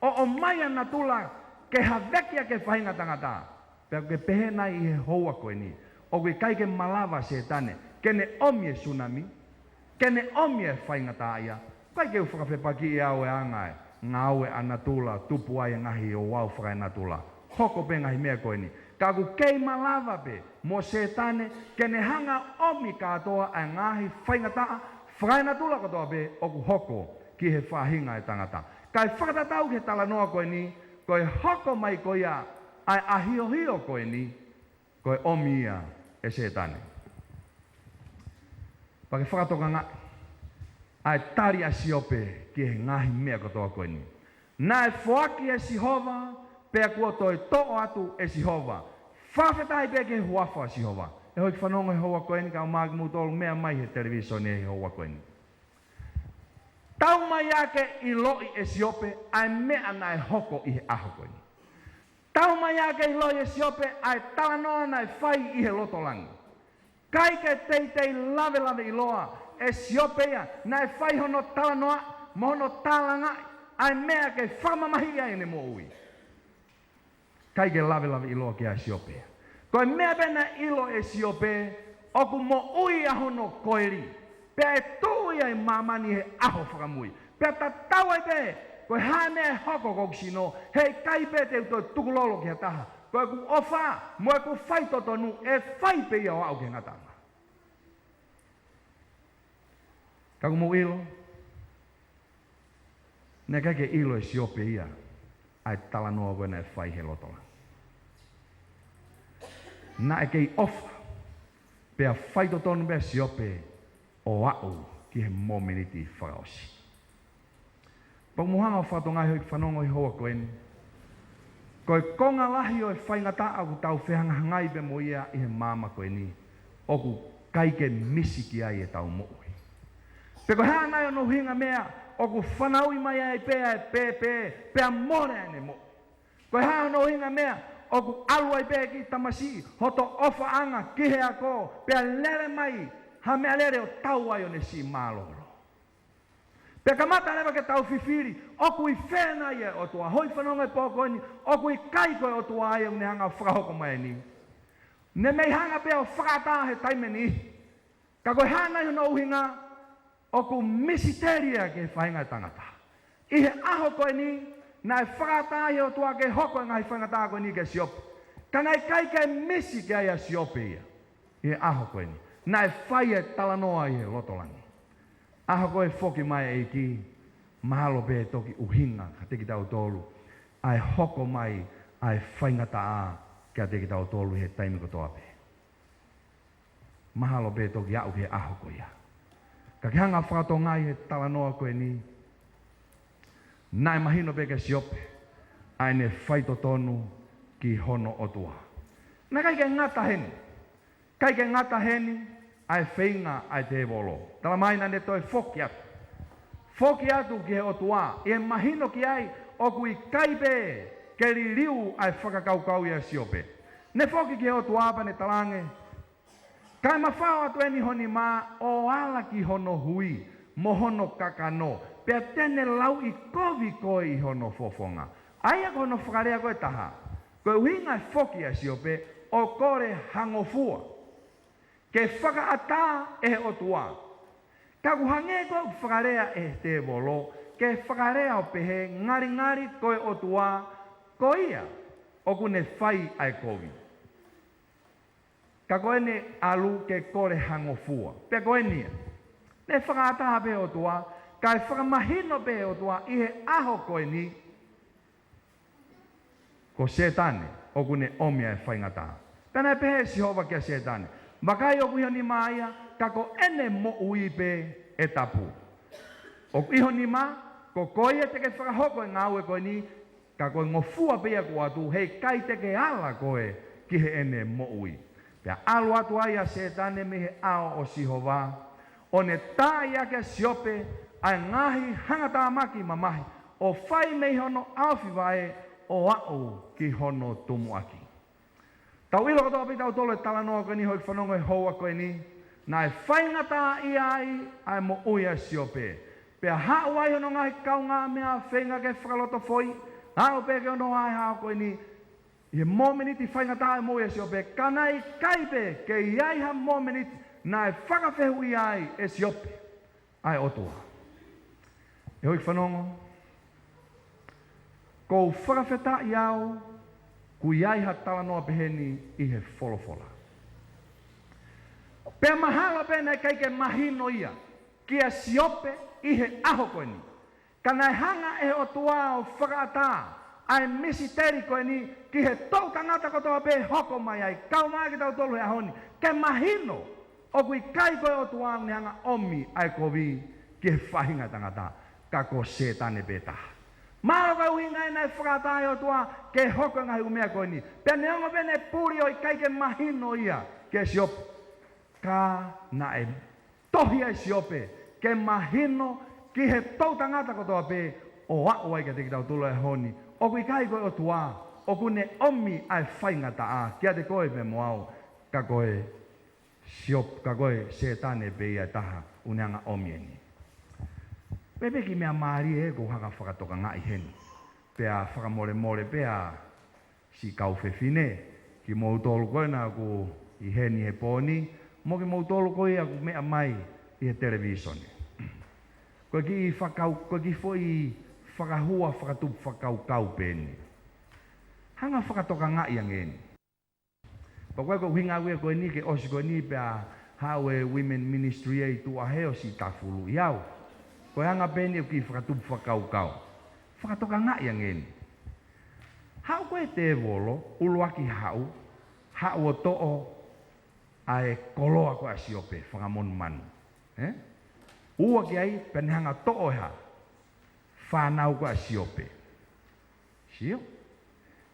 ʻo ʻomai ʻa natula ke haveki ʻaki e faʻahinga tangata, pea ʻoku ke pehē nai ʻi he houa ko eni, ʻoku ʻikai ke malava Sētane ke ne ʻomi e sunami, ke ne ʻomi e faingataʻaʻia? ʻIkai ke u fakafepakiʻi au e anga e ngāue ʻa natula, tupu ai e ngaahi ouau fakaenatula. Hoko pē ngaahi meʻa ko eni. Ka ʻoku kei malava pē mo Sētane ke ne hanga ʻomi kātoa ʻa e ngaahi faingataʻa fakaenatula kotoa pē ʻoku hoko ki he faʻahinga e tangata. Kae fakatatau ki he talanoa ko eni, ko e hoko mai ko ia ʻa e ʻahiohio ko eni, ko e ʻomi ia ʻe Sētane. Pea ke fakatokangaʻi ʻa e tali ʻa Siope ki he ngaahi meʻa kotoa ko eni. Naʻe foaki ʻe Sihova, pea kuo toe toʻo atu ʻe Sihova. Fakafetaʻi pē ki he huafa ʻo Sihova. ʻE hoi fanongo he houa ko eni, kau māki moutolu meʻa mai he televīsone he houa ko eni. Taumaiā ke ʻiloʻi ʻe Siope ʻa e meʻa naʻe hoko ʻi he ʻaho ko eni. Taumaiā ke ʻiloʻi ʻe Siope ʻa e talanoa naʻe fai ʻi he loto langi. ʻIkai ke teitei lavelaveʻiloa ʻe Siope ia naʻe fai hono talanoa mo hono tālangaʻi ʻa e meʻa ke fakamamahiʻi ai ʻene moʻui. ʻIkai ke lavelaveʻiloa kia Siope ia. Ko e meʻa pē naʻe ʻilo ʻe Siope, ʻoku moʻui ʻa hono koeli, pea ʻe tuʻu ia ʻi māmani he ʻaho fakamui. Pea tatau ai pē ko e hā e meʻa ʻe hoko ki hoku sino, heʻikai pē te u toe tukulolo ki ha taha. Ko ʻeku ʻofa mo ʻeku faitotonu ʻe fai pē ia ʻo aʻu ki he ngataʻanga. Ka ʻoku mou ʻilo, naʻe ʻikai ke ʻilo ʻe Siope ia ʻa e talanoa ko ē naʻe fai he loto langi. Naʻe kei ʻofa pea faitotonu pē ʻa Siope ʻo aʻu ki he momeniti fakaʻosi. Pea ʻoku mou hanga ʻo fakatokangaʻi, hoi fanongo, he houa ko eni, ko e konga lahi ʻo e faingataʻa ʻoku tau fehangahangai pē mo ia ʻi he māmani ko eni, ʻoku ʻikai ke misi ki ai ʻetau moʻui. Pe ko e hā nai hono ʻuhinga meʻa ʻoku fanauʻi mai ai pē ʻa e pēpē, pea mole ʻene moʻui? Ko e hā hono ʻuhinga meʻa ʻoku ʻalu ai pē ki tamasiʻi hoto ʻofaʻanga ki he ako, pea lele mai ha meʻalele ʻo tau ai ʻo ne siʻi mālōlō? Pea kamata leva ke tau fifili, ʻoku ʻi fē nai ʻa e ʻOtua? Hoi fanongo e pō ko eni, ʻoku ʻikai ko e ʻOtua ia ʻoku ne hanga ʻo fakahoko mai eni. Ne mei hanga pē ʻo fakaʻatā he taimi ʻe niʻihi. Ka ko e hā nai hono ʻuhinga? ʻOku misiteli ia ki he faʻahinga ʻo e tangata. ʻI he ʻaho ko eni, naʻe fakaʻatā ʻe he ʻOtua ke hoko e ngaahi faingataʻa ko eni kia Siope. Ka naʻe ʻikai ke misi ki ai ʻa Siope ia. ʻI he ʻaho ko eni, naʻe fai e talanoa ʻi he loto langi. ʻAho ko ē foki mai e ʻEiki, mahalo pē toki ʻuhinga kiate kitautolu ʻa e hoko mai ʻa e faingataʻa kiate kitautolu he taimi kotoa pē. Mahalo pē toki aʻu ki he ʻaho ko ia. Ka ke hanga ʻo fakatokangaʻi he talanoa ko eni, naʻe mahino pē kia Siope ʻa ʻene faitotonu ki hono ʻOtua. Naʻe ʻikai ke ngata heni. ʻIkai ke ngata heni ʻa e feinga ʻa e tēvolo. Tala mai naʻa ne toe foki atu. Foki atu ki he ʻOtua, ʻi he mahino ki ai ʻoku ʻikai pē ke liliu ʻa e fakakaukau ʻa Siope. Ne foki ki he ʻOtua pea ne talaange, kae mafao atu eni ho nima ʻo ala ki hono hui mo hono kakano, pea te ne lauʻikovi koe ʻi hono fofonga. ʻA ia ko hono fakalea ko ē ʻe taha, ko e ʻuhinga e foki ʻa Siope, ʻo kole ha ngofua ke fakaʻatā ʻe he ʻOtua. Ka ʻoku hangē ko ē ʻoku fakalea ʻe he tēvolo, ke fakalea ʻo pehē, ngalingali ko e ʻOtua, ko ia ʻoku ne fai ʻa e kovi. Ka ko ʻene ʻalu ke kole ha ngofua. Pea ko eni ia. Ne fakaʻatā pē ʻe he ʻOtua, kae fakamahino pē ʻe he ʻOtua ʻi he ʻaho ko eni, ko Sētane ʻoku ne ʻomi ʻa e faingataʻa. Pea naʻe pehē ʻe Sihova kia Sētane, vakai, ʻoku ʻi ho nima ia, ka ko ʻene moʻui pē ʻe tapu. ʻOku ʻi ho nima, ko koe ia te ke fakahoko e ngāue ko eni, ka ko e ngofua pē ia kuo ʻoatu, heʻikai te ke ala koe ki heʻene moʻui. Pea ʻalu atu ai ʻa Sētane mei he ʻao ʻo Sihova, ʻo ne taaʻi ʻaki ʻa Siope ʻa e ngaahi hangatāmaki mamahi, ʻo fai mei hono ʻaofi vaʻe ʻo aʻu ki hono tumuʻaki. Tau ʻilo kotoa pē kitautolu e talanoa ko eni, hoi fanongo, he houa ko eni, naʻe faingataʻaʻia ai ʻa e moʻui ʻa Siope. Pea haʻu ai hono ngaahi kaungāmeʻa, feinga ke fakalotofoʻi, aʻu pē ki hono ʻā he ʻaho ko eni, ʻi he momeniti faingataʻa e moʻui ʻa Siope, ka naʻe ʻikai pē ke ʻi ai ha momeniti naʻe fakafehuʻia ai ʻe Siope ʻa e ʻOtua. ʻE hoi fanongo, ʻoku ou fakafetaʻi au ʻoku ʻi ai ha talanoa peheni ʻi he folofola. Pea mahalo pē naʻe ʻikai ke mahino ia kia Siope ʻi he ʻaho ko eni. Ka naʻe hanga ʻe he ʻOtua ʻo fakaʻatā ʻa e misiteli ko eni ki he toʻu tangata kotoa pē ʻe hoko mai ai, kau mai kitautolu he ʻaho ni, ke mahino ʻoku ʻikai ko e ʻOtua ʻoku ne hanga ʻomi ʻa e kovi ki he faʻahinga tangata, ka ko Sētane pē taha. Mahalo ko e ʻuhinga ia naʻe fakaʻatā ʻe he ʻOtua ke hoko e ngaahi ʻū meʻa ko eni. Pea neongo pē ʻene puli ʻo ʻikai ke mahino ia kia Siope, ka naʻe tohi ai Siope ke mahino ki he toʻu tangata kotoa pē ʻo aʻu ai kiate kitautolu he ʻaho ni, ʻoku ʻikai ko e ʻOtua ʻoku ne ʻomi ʻa e faingataʻa kiate koe pea mo au, ka ko e Siope, ka ko e Sētane pē ia ʻe taha ʻoku ne hanga ʻomi eni. Pea pē kiʻi meʻa mālie ʻoku ou hanga fakatokangaʻi heni, pea fakamolemole pea siʻi kau fefine, kimoutolu ko ena ʻoku ʻi heni he pō ni, mo kimoutolu ko ia ʻoku meʻa mai ʻi he televīsone. Ko e kiʻi fakau-, ko e kiʻi foʻi fakahua fakatupu fakakaukau pē eni. Hanga fakatokangaʻi ange eni. Pea ko e ʻuhinga ia ko eni ke ʻosi ko eni pea haʻu e women ministry ʻi tuʻa he ʻosi tafulu ʻi au. Ko e anga pē eni ʻo e kiʻi fakatupu fakakaukau. Fakatokangaʻi ange eni. Haʻu ko e tēvolo, ʻuluaki haʻu, haʻu ʻo toʻo ʻa e koloa ko ē ʻa Siope, fanga monumanu. Ē? Ua ki ai, pea ne hanga ʻo toʻo e hā? Fānau ko ē ʻa Siope. Sio?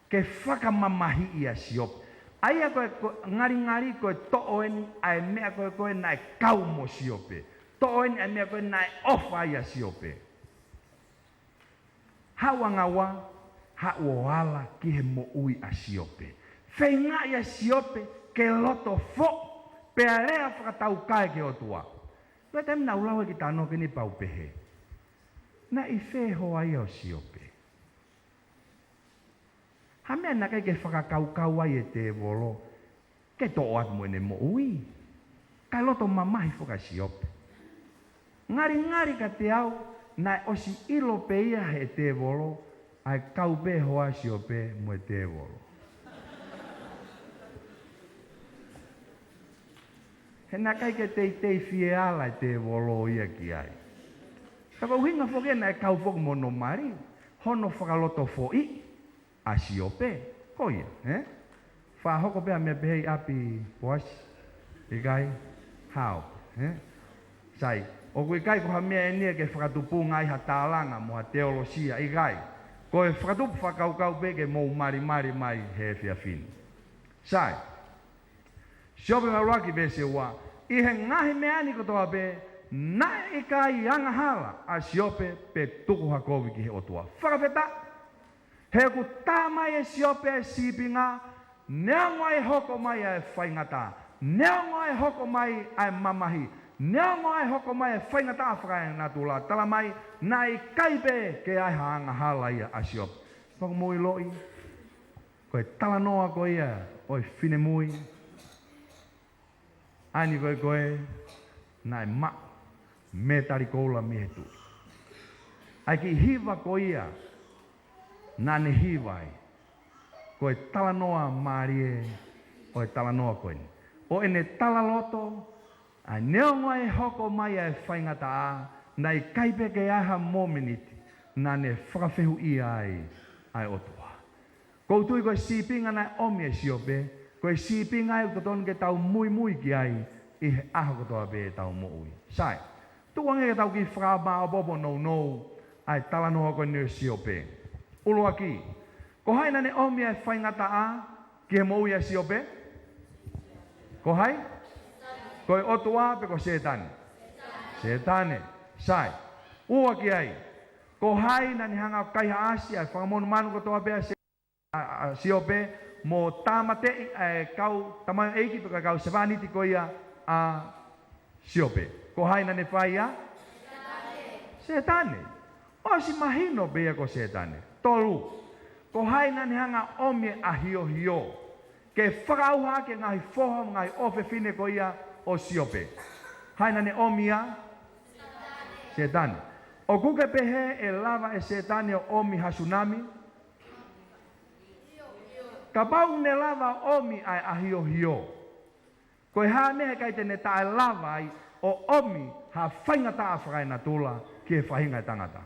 Ke fakamamahiʻi ʻa Siope. ʻA ia ko e, ko e ngalingali ko e toʻo eni ʻa e meʻa ko ē ko ē naʻe kau mo Siope. Toʻo eni ʻa e meʻa ko ē naʻe ʻofa ai ʻa Siope. Haʻu ʻa Ngāue, haʻu ʻo ala ki he moʻui ʻa Siope. Feingaʻi ʻa Siope ke loto foʻi, pea lea fakataukae ki he ʻOtua. Pea taimi naʻa ku lau e kiʻi talanoa ko eni pea u pehē, naʻe ʻi fē hoa ia ʻo Siope? Ha meʻa naʻe ʻikai ke fakakaukau ai e tēvolo ke toʻo atu mo ʻene moʻui. Kae loto mamahi foki ʻa Siope. Ngalingali kiate au, naʻe ʻosi ʻilo pē ia ʻe he tēvolo ʻa e kau pē hoa ʻo Siope mo e tēvolo. He naʻe ʻikai ke teitei fie ala e tēvolo ia ki ai. Ka ko e ʻuhinga foki ia naʻe kau foki mo hono mali, hono fakalotofoʻi ʻa Siope. Ko ia, ē? Fakahoko pē ha meʻa pehē ʻi ʻapi, Poasi? ʻIkai? Hao, ē? Sai, ʻoku ʻikai ko ha meʻa eni ia ke fakatupunga ai ha tālanga mo ha teolosia, ʻikai. Ko e fakatupu fakakaukau pē ke mou malimali mai he efiafi ni. Sai, Siope vahe ʻuluaki veesi ua, ʻi he ngaahi meʻa ni kotoa pē, naʻe ʻikai angahala ʻa Siope pe tuku ha kovi ki he ʻOtua. Fakafetaʻi. He ʻoku tā mai ʻe Siope e sīpinga, neongo ʻa e hoko mai ʻa e faingataʻa, neongo ʻa e hoko mai ʻa e mamahi, neongo ʻa e hoko mai ʻa e faingataʻa fakaenatula, tala mai, naʻe ʻikai pē ke ʻi ai ha angahala ia ʻa Siope. Pea ʻoku mou ʻiloʻi, ko e talanoa ko ia ʻo e finemui, ʻa eni ko ē ko ē naʻe maʻu mētali koula mei he tuʻi. ʻA e kiʻi hiva ko ia naʻa ne hiva ai, ko e talanoa mālie ʻo e talanoa ko eni. ʻO ʻene talaloto, ʻa e neongo ʻa e hoko mai ʻa e faingataʻa, naʻe ʻikai pē ke ʻi ai ha mōmeniti naʻa ne fakafehuʻia ai ʻa e ʻOtua. ʻOku ou tui ko e sīpinga naʻe ʻomi ʻe Siope, ko e sīpinga ia ʻoku totonu ke tau muimui ki ai ʻi he ʻaho kotoa pē ʻetau moʻui. Sai, tuku ange ke tau kiʻi fakamaopoopo nounou ʻa e talanoa ko eni ʻo Siope. ʻUluaki, ko hai naʻa ne ʻomi ʻa e faingataʻa ki he moʻui ʻa Siope? Ko hai? Ko e ʻOtua pe ko Sētane? Sētane. Sai, ua ki ai, ko hai naʻa ne hanga ʻo kaihaʻasi ʻa e fanga monumanu kotoa pē ʻa Se-, ʻa, ʻa Siope mo tāmateʻi ʻa e kau tamaioʻeiki pe ko e kau sevāniti ko ia ʻa Siope? Ko hai naʻa ne fai ia? Sētane. ʻOsi mahino pē ia ko Sētane. Tolu, ko hai naʻa ne hanga ʻo ʻomi e ʻahiohio ke fakaʻauha ʻaki e ngaahi foha mo e ngaahi ʻofefine ko ia ʻo Siope? Hai naʻa ne ʻomi ia? Sētane. ʻOku ke pehē ʻe lava ʻe Sētane ʻo ʻomi ha sunami? Kapau ne lava ʻo ʻomi ʻa e ʻahiohio, ko e hā e meʻa he ʻikai te ne taʻelava ai ʻo ʻomi ha faingataʻa fakaenatula ki he faʻahinga ʻo e tangata?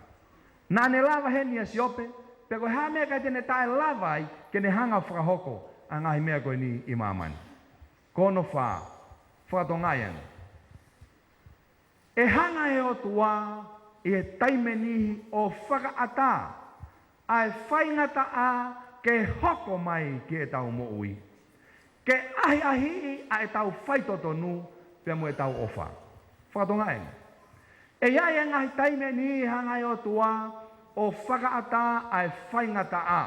Naʻa ne lava heni ʻa Siope, pea ko e hā e meʻa he ʻikai te ne taʻelava ai ke ne hanga ʻo fakahoko ʻa e ngaahi meʻa ko eni ʻi māmani? Ko hono fā, fakatokangaʻi ange. ʻE hanga ʻe he ʻOtua ʻi he taimi ʻe niʻihi ʻo fakaʻatā ʻa e faingataʻa ke hoko mai ki heʻetau moʻui, ke ʻahiʻahiʻi ʻa ʻetau faitotonu pea mo ʻetau ʻofa. Fakatokangaʻi ange. ʻE ʻi ai e ngaahi taimi ʻe niʻihi ʻe hanga ʻe he ʻOtua ʻo fakaʻatā ʻa e faingataʻa,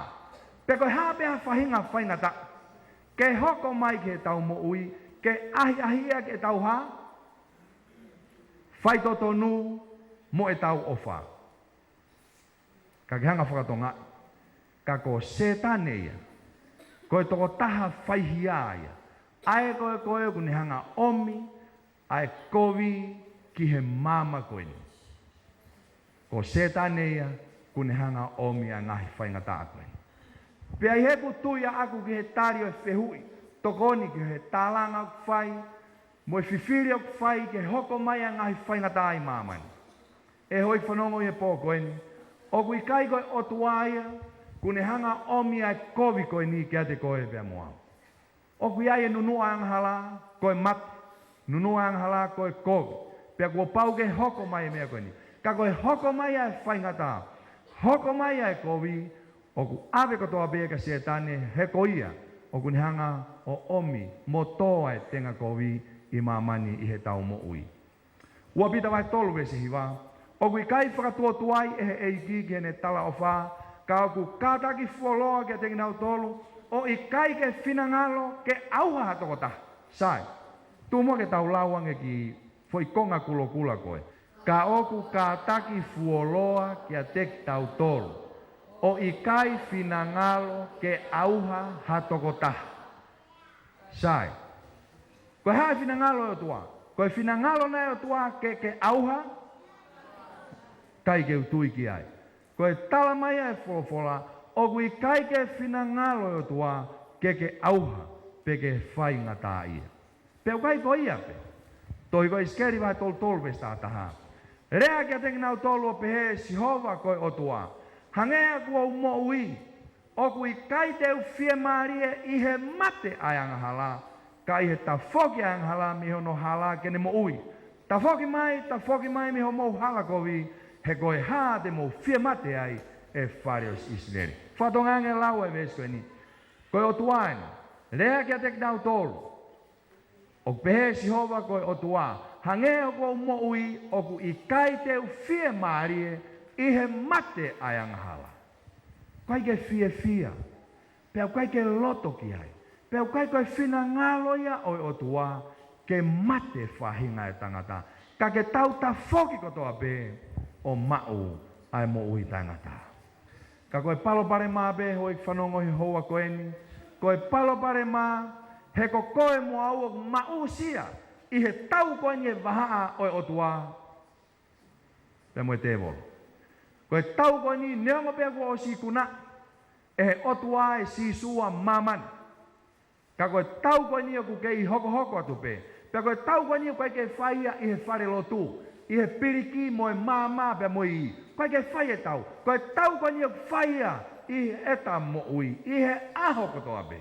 pe ko e hā pē ha faʻahinga faingataʻa, ke hoko mai ki heʻetau moʻui, ke ʻahiʻahiʻi ʻaki ʻetau hā? Faitotonu mo ʻetau ʻofa. Ka ke hanga ʻo fakatokangaʻi, ka ko Sētane ia, ko e tokotaha faihia ia, ʻa ē ko ē ko ē ʻoku ne hanga ʻo ʻomi ʻa e kovi ki he māmani ko eni. Ko Sētane ia ʻoku ne hanga ʻo ʻomi ʻa e ngaahi faingataʻa ko eni. Pea ʻi heʻeku tui ʻaʻaku ki he tali ʻo e fehuʻi, tokoni ki he tālanga ʻoku fai, mo e fifili ʻoku fai ke hoko mai ʻa e ngaahi faingataʻa ʻi māmani, ʻe hoi fanongo ʻi he pō ko eni, ʻoku ʻikai ko e ʻOtua ia ʻoku ne hanga ʻo ʻomi ʻa e kovi ko eni kiate koe pea mo au. ʻOku ʻi ai e nunuʻa angahala ko e mate, nunuʻa angahala ko e kovi, pea kuo pau ke hoko mai e meʻa ko eni. Ka ko e hoko mai ʻa e faingataʻa, hoko mai ʻa e kovi, ʻoku ʻave kotoa pē kia Sētane, he ko ia ʻoku ne hanga ʻo ʻomi mo tō ʻa e tenga kovi ʻi māmani ʻi heʻetau moʻui. Ua Pita vahe tolu veesi hiva. ʻOku ʻikai fakatuotuai ʻe he ʻEiki ki heʻene talaʻofa, ka ʻoku kātaki fuoloa kiate kinautolu ʻo ʻikai ke finangalo ke ʻauha ha tokotaha. Sai. Tuku muʻa ke tau lau ange kiʻi foʻi konga kulokula ko ē. Ka ʻoku kātaki fuoloa kiate kitautolu ʻo ʻikai finangalo ke ʻauha ha tokotaha. Sai. Ko e hā e finangalo ʻo e ʻOtua? Ko e finangalo naʻe ʻo e ʻOtua ke ke ʻauha? ʻIkai ke u tui ki ai. Ko e tala mai ʻa e folofola, ʻoku ʻikai ke finangalo ʻo e ʻOtua ke ke ʻauha pe ke faingataʻaʻia. Pea ʻoku ʻikai ko ia pē. Tohi ko ʻIsikeli vahe tolu tolu veesi taha taha. Lea kiate kinautolu ʻo pehē ʻe Sihova ko e ʻOtua, hangē ʻoku ou moʻui, ʻoku ʻikai te u fiemālie ʻi he mate ʻa e angahala, ka ʻi he tafoki ʻa e angahala mei hono hala ke ne moʻui. Tafoki mai, tafoki mai mei hoʻomou hala kovi, he ko e hā te mou fiemate ai, ʻe fale ʻo ʻIsileli. Fakatokangaʻi ange lau e veesi ko eni. Ko e ʻOtua eni. Lea kiate kinautolu. ʻOku pehē ʻe Sihova ko e ʻOtua, hangē ʻoku ou moʻui, ʻoku ʻikai te u fiemālie ʻi he mate ʻa e angahala. ʻIkai ke fiefia, pea ʻikai ke loto ki ai, pea ʻikai ko e finangalo ia ʻo e ʻOtua ke mate faʻahinga e tangata, ka ke tau tafoki kotoa pē ʻo maʻu ʻa e moʻui taʻengata. Ka ko e palopalema pē houʻeiki fanongo he houa ko eni. Ko e palopalema he ko koe mo au ʻoku maʻu sia ʻi he tau ko eni e vahaʻa ʻo e ʻOtua pea mo e tēvolo. Ko e tau ko eni neongo pē kuo ʻosi ikuna ʻe he ʻOtua ʻe Sīsū ʻa māmani. Ka ko e tau ko eni ʻoku kei hokohoko atu pē. Pea ko e tau ko eni ʻoku ʻikai ke fai ia ʻi he fale lotu, ʻi he piliki mo e maama pea mo e iʻi. ʻOku ʻikai ke fai e tau. Ko e tau ko eni ʻoku fai ia ʻi heʻeta moʻui, ʻi he ʻaho kotoa pē.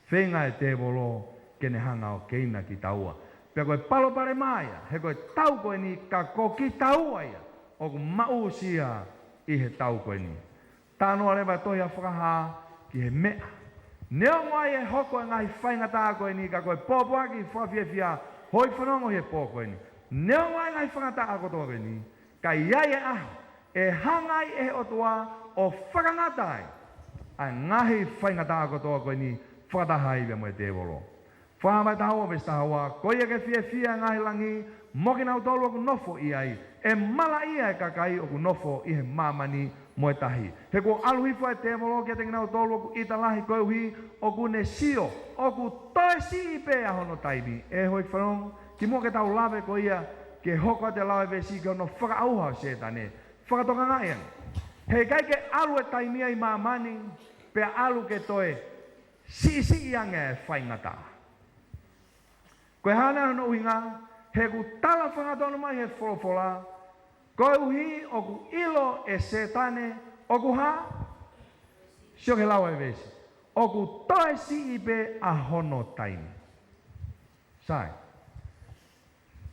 Feinga e tēvolo ke ne hanga ʻo keina kitaua. Pea ko e palopalema ia, he ko e tau ko eni ka ko kitaua ia ʻoku maʻu sia ʻi he tau ko eni. Talanoa leva e tohi ʻa Fakahā ki he meʻa. Neongo ai e hoko e ngaahi faingataʻa ko eni ka ko e pōpoaki fakafiefia houʻeiki fanongo he pō ko eni. Neongo ai e ngaahi faingataʻa kotoa ko eni, ka ʻe ʻi ai e ʻaho ʻe hanga ai ʻe he ʻOtua ʻo fakangata ai ʻa e ngaahi faingataʻa kotoa ko eni fakataha ai pea mo e tēvolo. Fakahā vahe taha ua veesi taha ua, ko ia ke fiefia e ngaahi langi mo kinautolu ʻoku nofo ʻi ai, ʻe malaʻia e kakai ʻoku nofo ʻi he māmani mo e tahi. He kuo ʻalu hifo e tēvolo kiate kinautolu ʻoku ʻita lahi koeʻuhi ʻoku ne sio ʻoku toe siʻi pē ʻa hono taimi. ʻE houʻeiki fanongo, kimuʻa ke tau lave ko ia ke hoko atu e lau e veesi ki hono fakaʻauha ʻo Sētane, fakatokangaʻi ange. He ʻikai ke ʻalu e taimi ʻa e māmani pea ʻalu ke toe siʻisiʻi ange e faingataʻa. Ko e hā nai hono ʻuhinga? He ʻoku tala fakatonga mai he folofola, koeʻuhi ʻoku ʻilo ʻe Sētane ʻoku hā? Sio ki he lau e veesi. ʻOku toe siʻi pē ʻa hono taimi. Sai.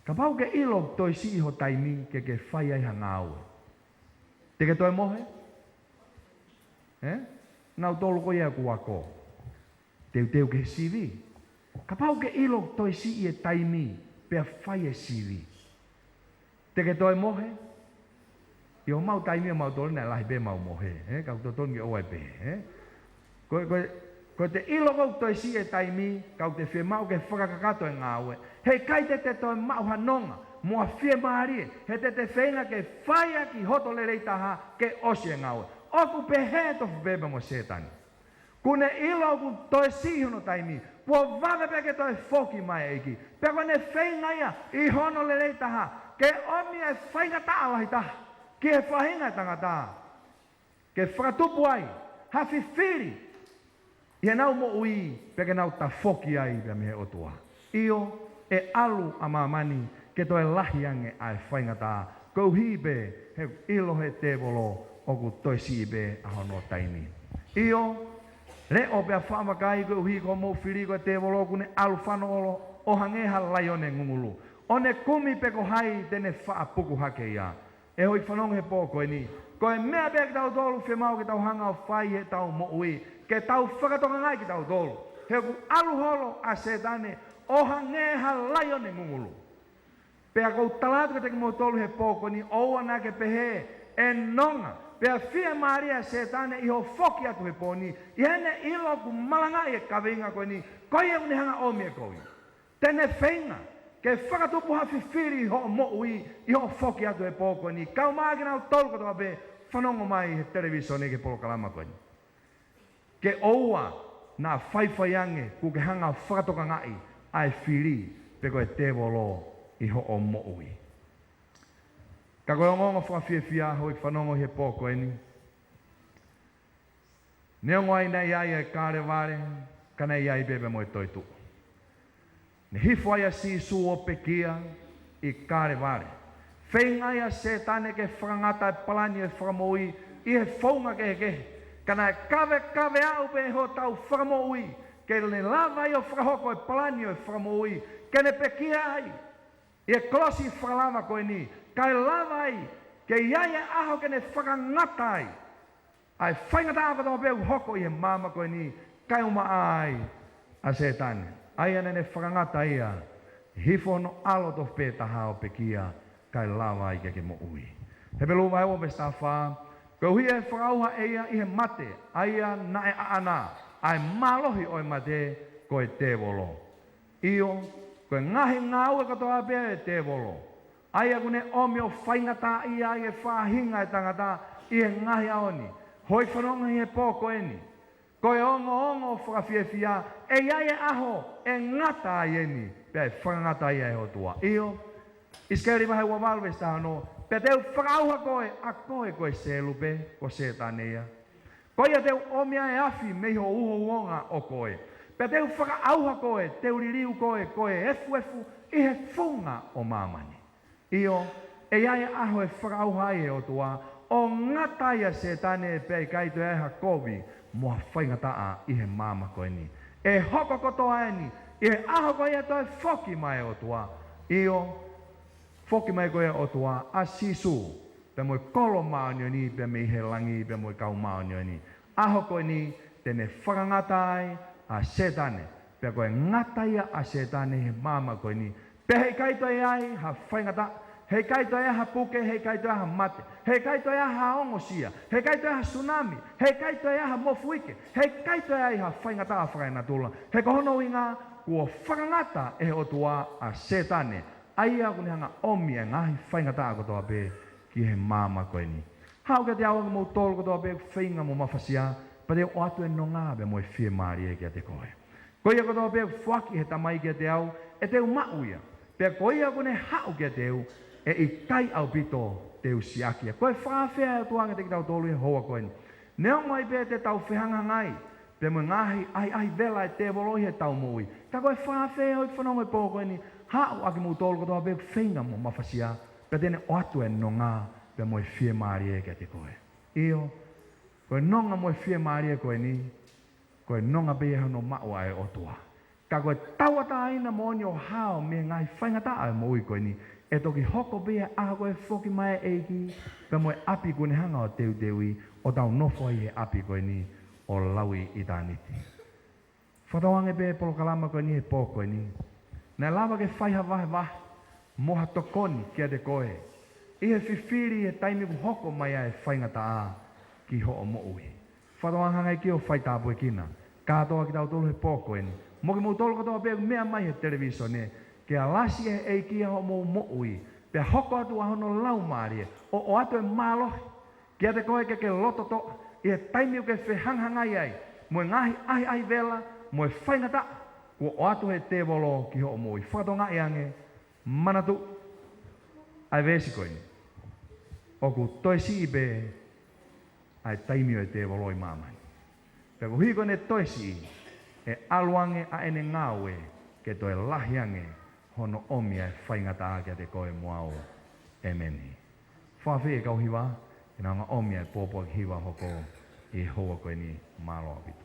Kapau ke ʻilo ʻoku toe siʻi ho taimi ke ke fai ai ha ngāue, te ke toe mohe? ʻE? Nautolu ko ia ʻoku ako, teuteu ki he sivi. Kapau ke ʻilo ʻoku toe siʻi e taimi pea fai e sivi, te ke toe mohe? ʻI homau taimi ʻo mautolu naʻe lahi pē mau mohe, ʻe? Ka ʻoku totonu ke ʻoua ʻe pehē, ʻe? Ko, ko, ko te ʻilo ʻoku toe siʻi e taimi, ka ʻoku te fiemaʻu ke fakakakato e ngāue, he ʻikai te te toe maʻu ha nonga mo ha fiemālie, he te te feinga ke fai ʻaki hoto lelei taha ke ʻosi e ngāue. ʻOku pehē tofu pē pea mo Sētane. Kuo ne ʻilo ʻoku toe siʻi hono taimi, kuo vave pē ke toe foki mai e ʻEiki. Pea ko ʻene feinga ia ʻi hono lelei taha ke ʻomi e faingataʻa lahi taha ki he faʻahinga e tangata, ke fakatupu ai ha fifili ʻi heʻenau moʻui, pea ke nau tafoki ai pea mei he ʻOtua. ʻIo, ʻe ʻalu ʻa māmani ke toe lahi ange ʻa e faingataʻa, koeʻuhi pē he ʻilo he tēvolo ʻoku toe siʻi pē ʻa hono taimi. ʻIo, leʻo pea faʻa vakai koeʻuhi ko hoʻomou fili, ko e tēvolo ʻoku ne ʻalu fano ʻolo ʻo hangē ha laione ngungulu, ʻo ne kumi pe ko hai te ne faʻa puku hake ia. ʻE houʻeiki fanongo he pō ko eni, ko e meʻa pē kitautolu fiemaʻu ke tau hanga ʻo fai heʻetau moʻui, ke tau fakatokangaʻi kitautolu, he ʻoku ʻalu holo ʻa Sētane ʻo hangē ha laione ngungulu. Pea ʻoku ou tala atu kiate kimoutolu he pō ko eni, ʻoua naʻa ke pehē, ʻe nonga, pea fiemālie ʻa Sētane ʻi hoʻo foki atu he pō ni, ʻi heʻene ʻilo ʻoku malangaʻi e kaveinga ko eni, ko ia ʻoku ne hanga ʻo ʻomi e kovi. Te ne feinga ke fakatupu ha fifili ʻi hoʻo moʻui ʻi hoʻo foki atu he pō ko eni. Kau mai kinautolu kotoa pē, fanongo mai he televīsone ki he polokalama ko eni. Ke ʻoua naʻa faifai ange kuo ke hanga ʻo fakatokangaʻi ʻa e fili pe ko e tēvolo ʻi hoʻo moʻui. Ka ko e ongoongo fakafiefia, houʻeiki fanongo, he pō ko eni, neongo ai naʻe ʻi ai e kalevale, ka naʻe ʻi ai pē pea mo e toetuʻu. Ne hifo ai ʻa Sīsū ʻo pekia ʻi kalevale. Feinga ai ʻa Sētane ke fakangata e palani ʻo e fakamoʻui ʻi he founga kehekehe. Ka naʻe kavekave aʻu pē hotau fakamoʻui ke ne lava ai ʻo fakahoko e palani ʻo e fakamoʻui, ke ne pekia ai ʻi he kolosi fakalava ko eni, kae lava ai ke ʻi ai e ʻaho ke ne fakangata ai ʻa e faingataʻa kotoa pē ʻoku hoko ʻi he māmani ko eni, kae ʻumaʻā ai ʻa Sētane. ʻA ia naʻa ne fakangata ia, hifo hono ʻAlo tofu pē taha ʻo pekia, kae lava ai ke ke moʻui. Hepelū vahe ua veesi taha fā, koeʻuhi ʻe fakaʻauha ʻe ia ʻi he mate ʻa ia naʻe ʻaʻana, ʻa e mālohi ʻo e mate ko e tēvolo. ʻIo, ko e ngaahi ngāue kotoa pē ʻa e tēvolo, ʻa ia ʻoku ne ʻomi ʻo faingataʻaʻia ai e faʻahinga ʻo e tangata ʻi he ngaahi ʻaho ni. Houʻeiki fanongo, he pō ko eni, ko e ongoongo fakafiefia, ʻe ʻi ai e ʻaho ʻe ngata ai eni, pea ʻe fakangata ai ʻe he ʻOtua. ʻIo, ʻIsikeli vahe ua valu veesi taha ono, pea te u fakaʻauha koe, ʻa koe ko e selupe, ko Sētane ia. Ko ia te u ʻomi ʻa e afi mei ho uhouonga ʻo koe. Pea te u fakaʻauha koe, te u liliu koe, ko e efuefu ʻi he funga ʻo māmani. ʻIo, ʻe ʻi ai e ʻaho ʻe fakaʻauha ai ʻe he ʻOtua, ʻo ngata ai ʻa Sētane, pea ʻe ʻikai toe ʻi ai ha kovi mo ha faingataʻa ʻi he māmani ko eni. ʻE hoko kotoa eni ʻi he ʻaho ko ia ʻe toe foki mai e ʻOtua. ʻIo, foki mai ko ia e ʻOtua, ʻa Sīsū, pea mo e kolo māʻoniʻoni, pea mei he langi, pea mo e kau māʻoniʻoni. ʻAho ko eni te ne fakangata ai ʻa Sētane, pea ko e ngata ia ʻa Sētane he māmani ko eni, pea heʻikai toe ʻi ai ha faingataʻa, heʻikai toe ʻi ai ha puke, heʻikai toe ʻi ai ha mate, heʻikai toe ʻi ai ha ongosia, heʻikai toe ʻi ai ha sunami, heʻikai toe ʻi ai ha mofuike, heʻikai toe ʻi ai ha faingataʻa fakaenatula. He ko hono ʻuhinga, kuo fakangata ʻe he ʻOtua ʻa Sētane, ʻa ia ʻoku ne hanga ʻo ʻomi e ngaahi faingataʻa kotoa pē ki he māmani ko eni. Haʻu kiate au ʻa kimoutolu kotoa pē ʻoku feinga mo mafasia, pea te u ʻoatu e nonga pea mo e fiemālie kiate koe. Ko ia kotoa pē ʻoku foaki ʻe he Tamai kiate au, ʻe te u maʻu ia. Pea ko ia ʻoku ne haʻu kiate au, ʻe ʻikai ʻaupito te u siʻaki ia. Ko e fakaafe ʻa e ʻOtua kiate kitautolu he houa ko eni. Neongo ai pē ʻetau fehangahangai pea mo e ngaahi ʻahiʻahi vela ʻa e tēvolo ʻi heʻetau moʻui, ka ko e fakaafe, houʻeiki fanongo, he pō ko eni, haʻu ʻa kimoutolu kotoa pē ʻoku feinga mo mafasia, pea te ne ʻoatu e nonga pea mo e fiemālie kiate koe. ʻIo, ko e nonga mo e fiemālie ko eni, ko e nonga pē ia hono maʻu ʻa e ʻOtua. Ka ko e tauʻatāina moʻoni ʻo hao mei he ngaahi faingataʻa ʻo e moʻui ko eni, ʻe toki hoko pē ia he ʻaho ko ē ʻe foki mai ai e ʻEiki, pea mo e ʻapi kuo ne hanga ʻo teuteuʻi, ʻo tau nofo ai he ʻapi ko eni ʻo lauʻitāniti. Fakatauange pē polokalama ko eni he pō ko eni, naʻe lava ke fai ha vahevahe mo ha tokoni kiate koe ʻi he fifili he taimi kuo hoko mai ai e faingataʻa ki hoʻo moʻui. Fakatauange hanga ʻe he ʻEiki ʻo faitāpuekina kātoa kitautolu he pō ko eni, mo kimoutolu kotoa pē ʻoku meʻa mai he televīsone, ke alasi ʻe he ʻEiki ʻa hoʻomou moʻui, pea hoko atu ʻa hono Laumālie ʻo ʻoatu e mālohi kiate koe ke ke loto toʻa ʻi he taimi ʻoku ke fehangahangai ai mo e ngaahi ʻahiʻahi vela mo e faingataʻa kuo ʻoatu ʻe he tēvolo ki hoʻo moʻui. Fakatokangaʻi ange, manatuʻi ʻa e veesi ko eni, ʻoku toe siʻi pē ʻa e taimi ʻo e tēvolo ʻi māmani. Pea koeʻuhi ko ʻene toe siʻi, ʻe ʻalu ange ʻa ʻene ngāue ke toe lahi ange hono ʻomi ʻa e faingataʻa kiate koe mo au. ʻĒmeni. Fakafeʻiloaki e kau hiva, ke nau hanga ʻo ʻomi ʻa e pōpoaki hiva hoko ʻi he houa ko eni. Mālō ʻaupito.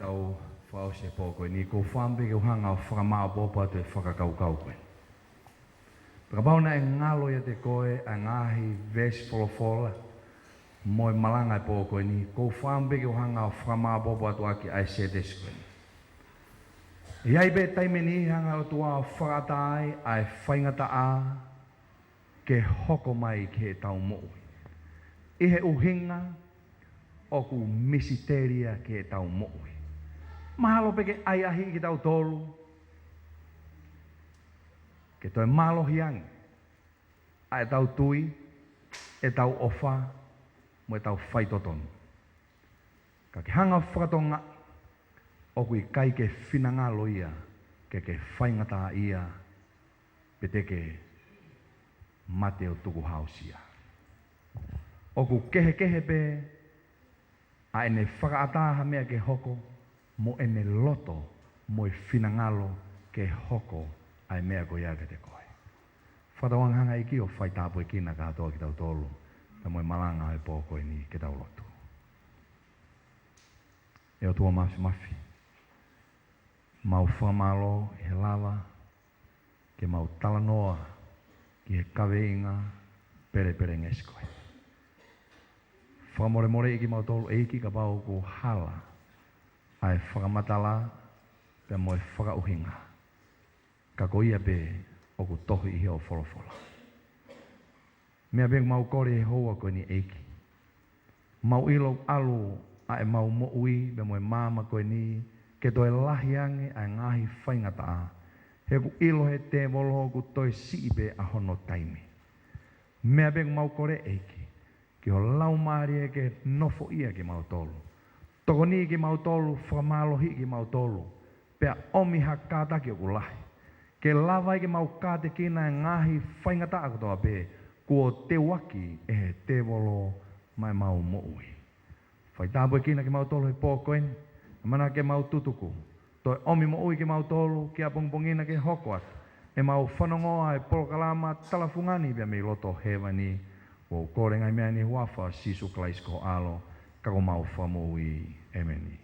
ʻetau fakaʻosi he pō ko eni, ʻoku ou fakaʻamu pē ke u hanga ʻo fakamāopoopo atu e fakakaukau ko eni. Pea kapau naʻe ngalo ʻiate koe ʻa e ngaahi veesi folofola mo e malanga he pō ko eni, ʻoku ou fakaʻamu pē ke u hanga ʻo fakamāopoopo atu ʻaki ʻa e sētesi ko eni. ʻE ʻi ai pē taimi ʻe niʻihi ʻe hanga ʻe he ʻOtua ʻo fakaʻatā ai ʻa e faingataʻa ke hoko mai ki heʻetau moʻui, ʻi he ʻuhinga ʻoku misiteli ia ki heʻetau moʻui. Mahalo pē ke ʻahiʻahiʻi kitautolu ke toe mālohi ange ʻa ʻetau tui, ʻetau ʻofa, mo ʻetau faitotonu. Ka ke hanga ʻo fakatokangaʻi ʻoku ʻikai ke finangalo ia ke ke faingataʻaʻia pe te ke mate ʻo tukuhāusia. ʻOku kehekehe pē ʻa ʻene fakaʻatā ha meʻa ke hoko mo ʻene loto mo e finangalo ke hoko ʻa e meʻa ko ia kiate koe. Fakatauange hanga ʻe he ʻEiki ʻo faitāpuekina kātoa kitautolu pea mo e malanga he pō ko eni. Ke tau lotu. ʻE ʻOtua Māfimafi, mau fakamālō ʻi he lava ke mau talanoa ki he kaveinga pelepelengesi ko ē. Fakamolemoleʻi kimautolu ʻEiki kapau kuo hala ʻa e fakamatala pea mo e fakaʻuhinga, ka ko ia pē ʻoku tohi ʻi hoʻo folofola. Meʻa pē ʻoku mau kole he houa ko eni ʻEiki, mau ʻilo ʻoku ʻalu ʻa ʻemau moʻui pea mo e māmani ko eni ke toe lahi ange ʻa e ngaahi faingataʻa, he ʻoku ʻilo ʻe he tēvolo ʻoku toe siʻi pē ʻa hono taimi. Meʻa pē ʻoku mau kole ʻEiki, ke ho Laumālie ke nofoʻia kimautolu. Tokoniʻi kimautolu, fakamālohiʻi kimautolu, pea ʻomi ha kātaki ʻoku lahi, ke lava ai ke mau kātekina e ngaahi faingataʻa kotoa pē kuo teuaki ʻe he tēvolo maʻa ʻemau moʻui. Faitāpuekina kimautolu he pō ko eni, ʻamanaki ke mau tutuku, toe ʻomi moʻui kimautolu ki he ʻapongipongi na ke hoko atu, ʻemau fanongoa e polokalama Tala Fungani pea mei loto hēvani. ʻOku ou kole e ngaahi meʻa ni he huafa ʻo Sīsū Kalaisi ko ho ʻAlo, ka ko homau Fakamoʻui. ʻĒmeni.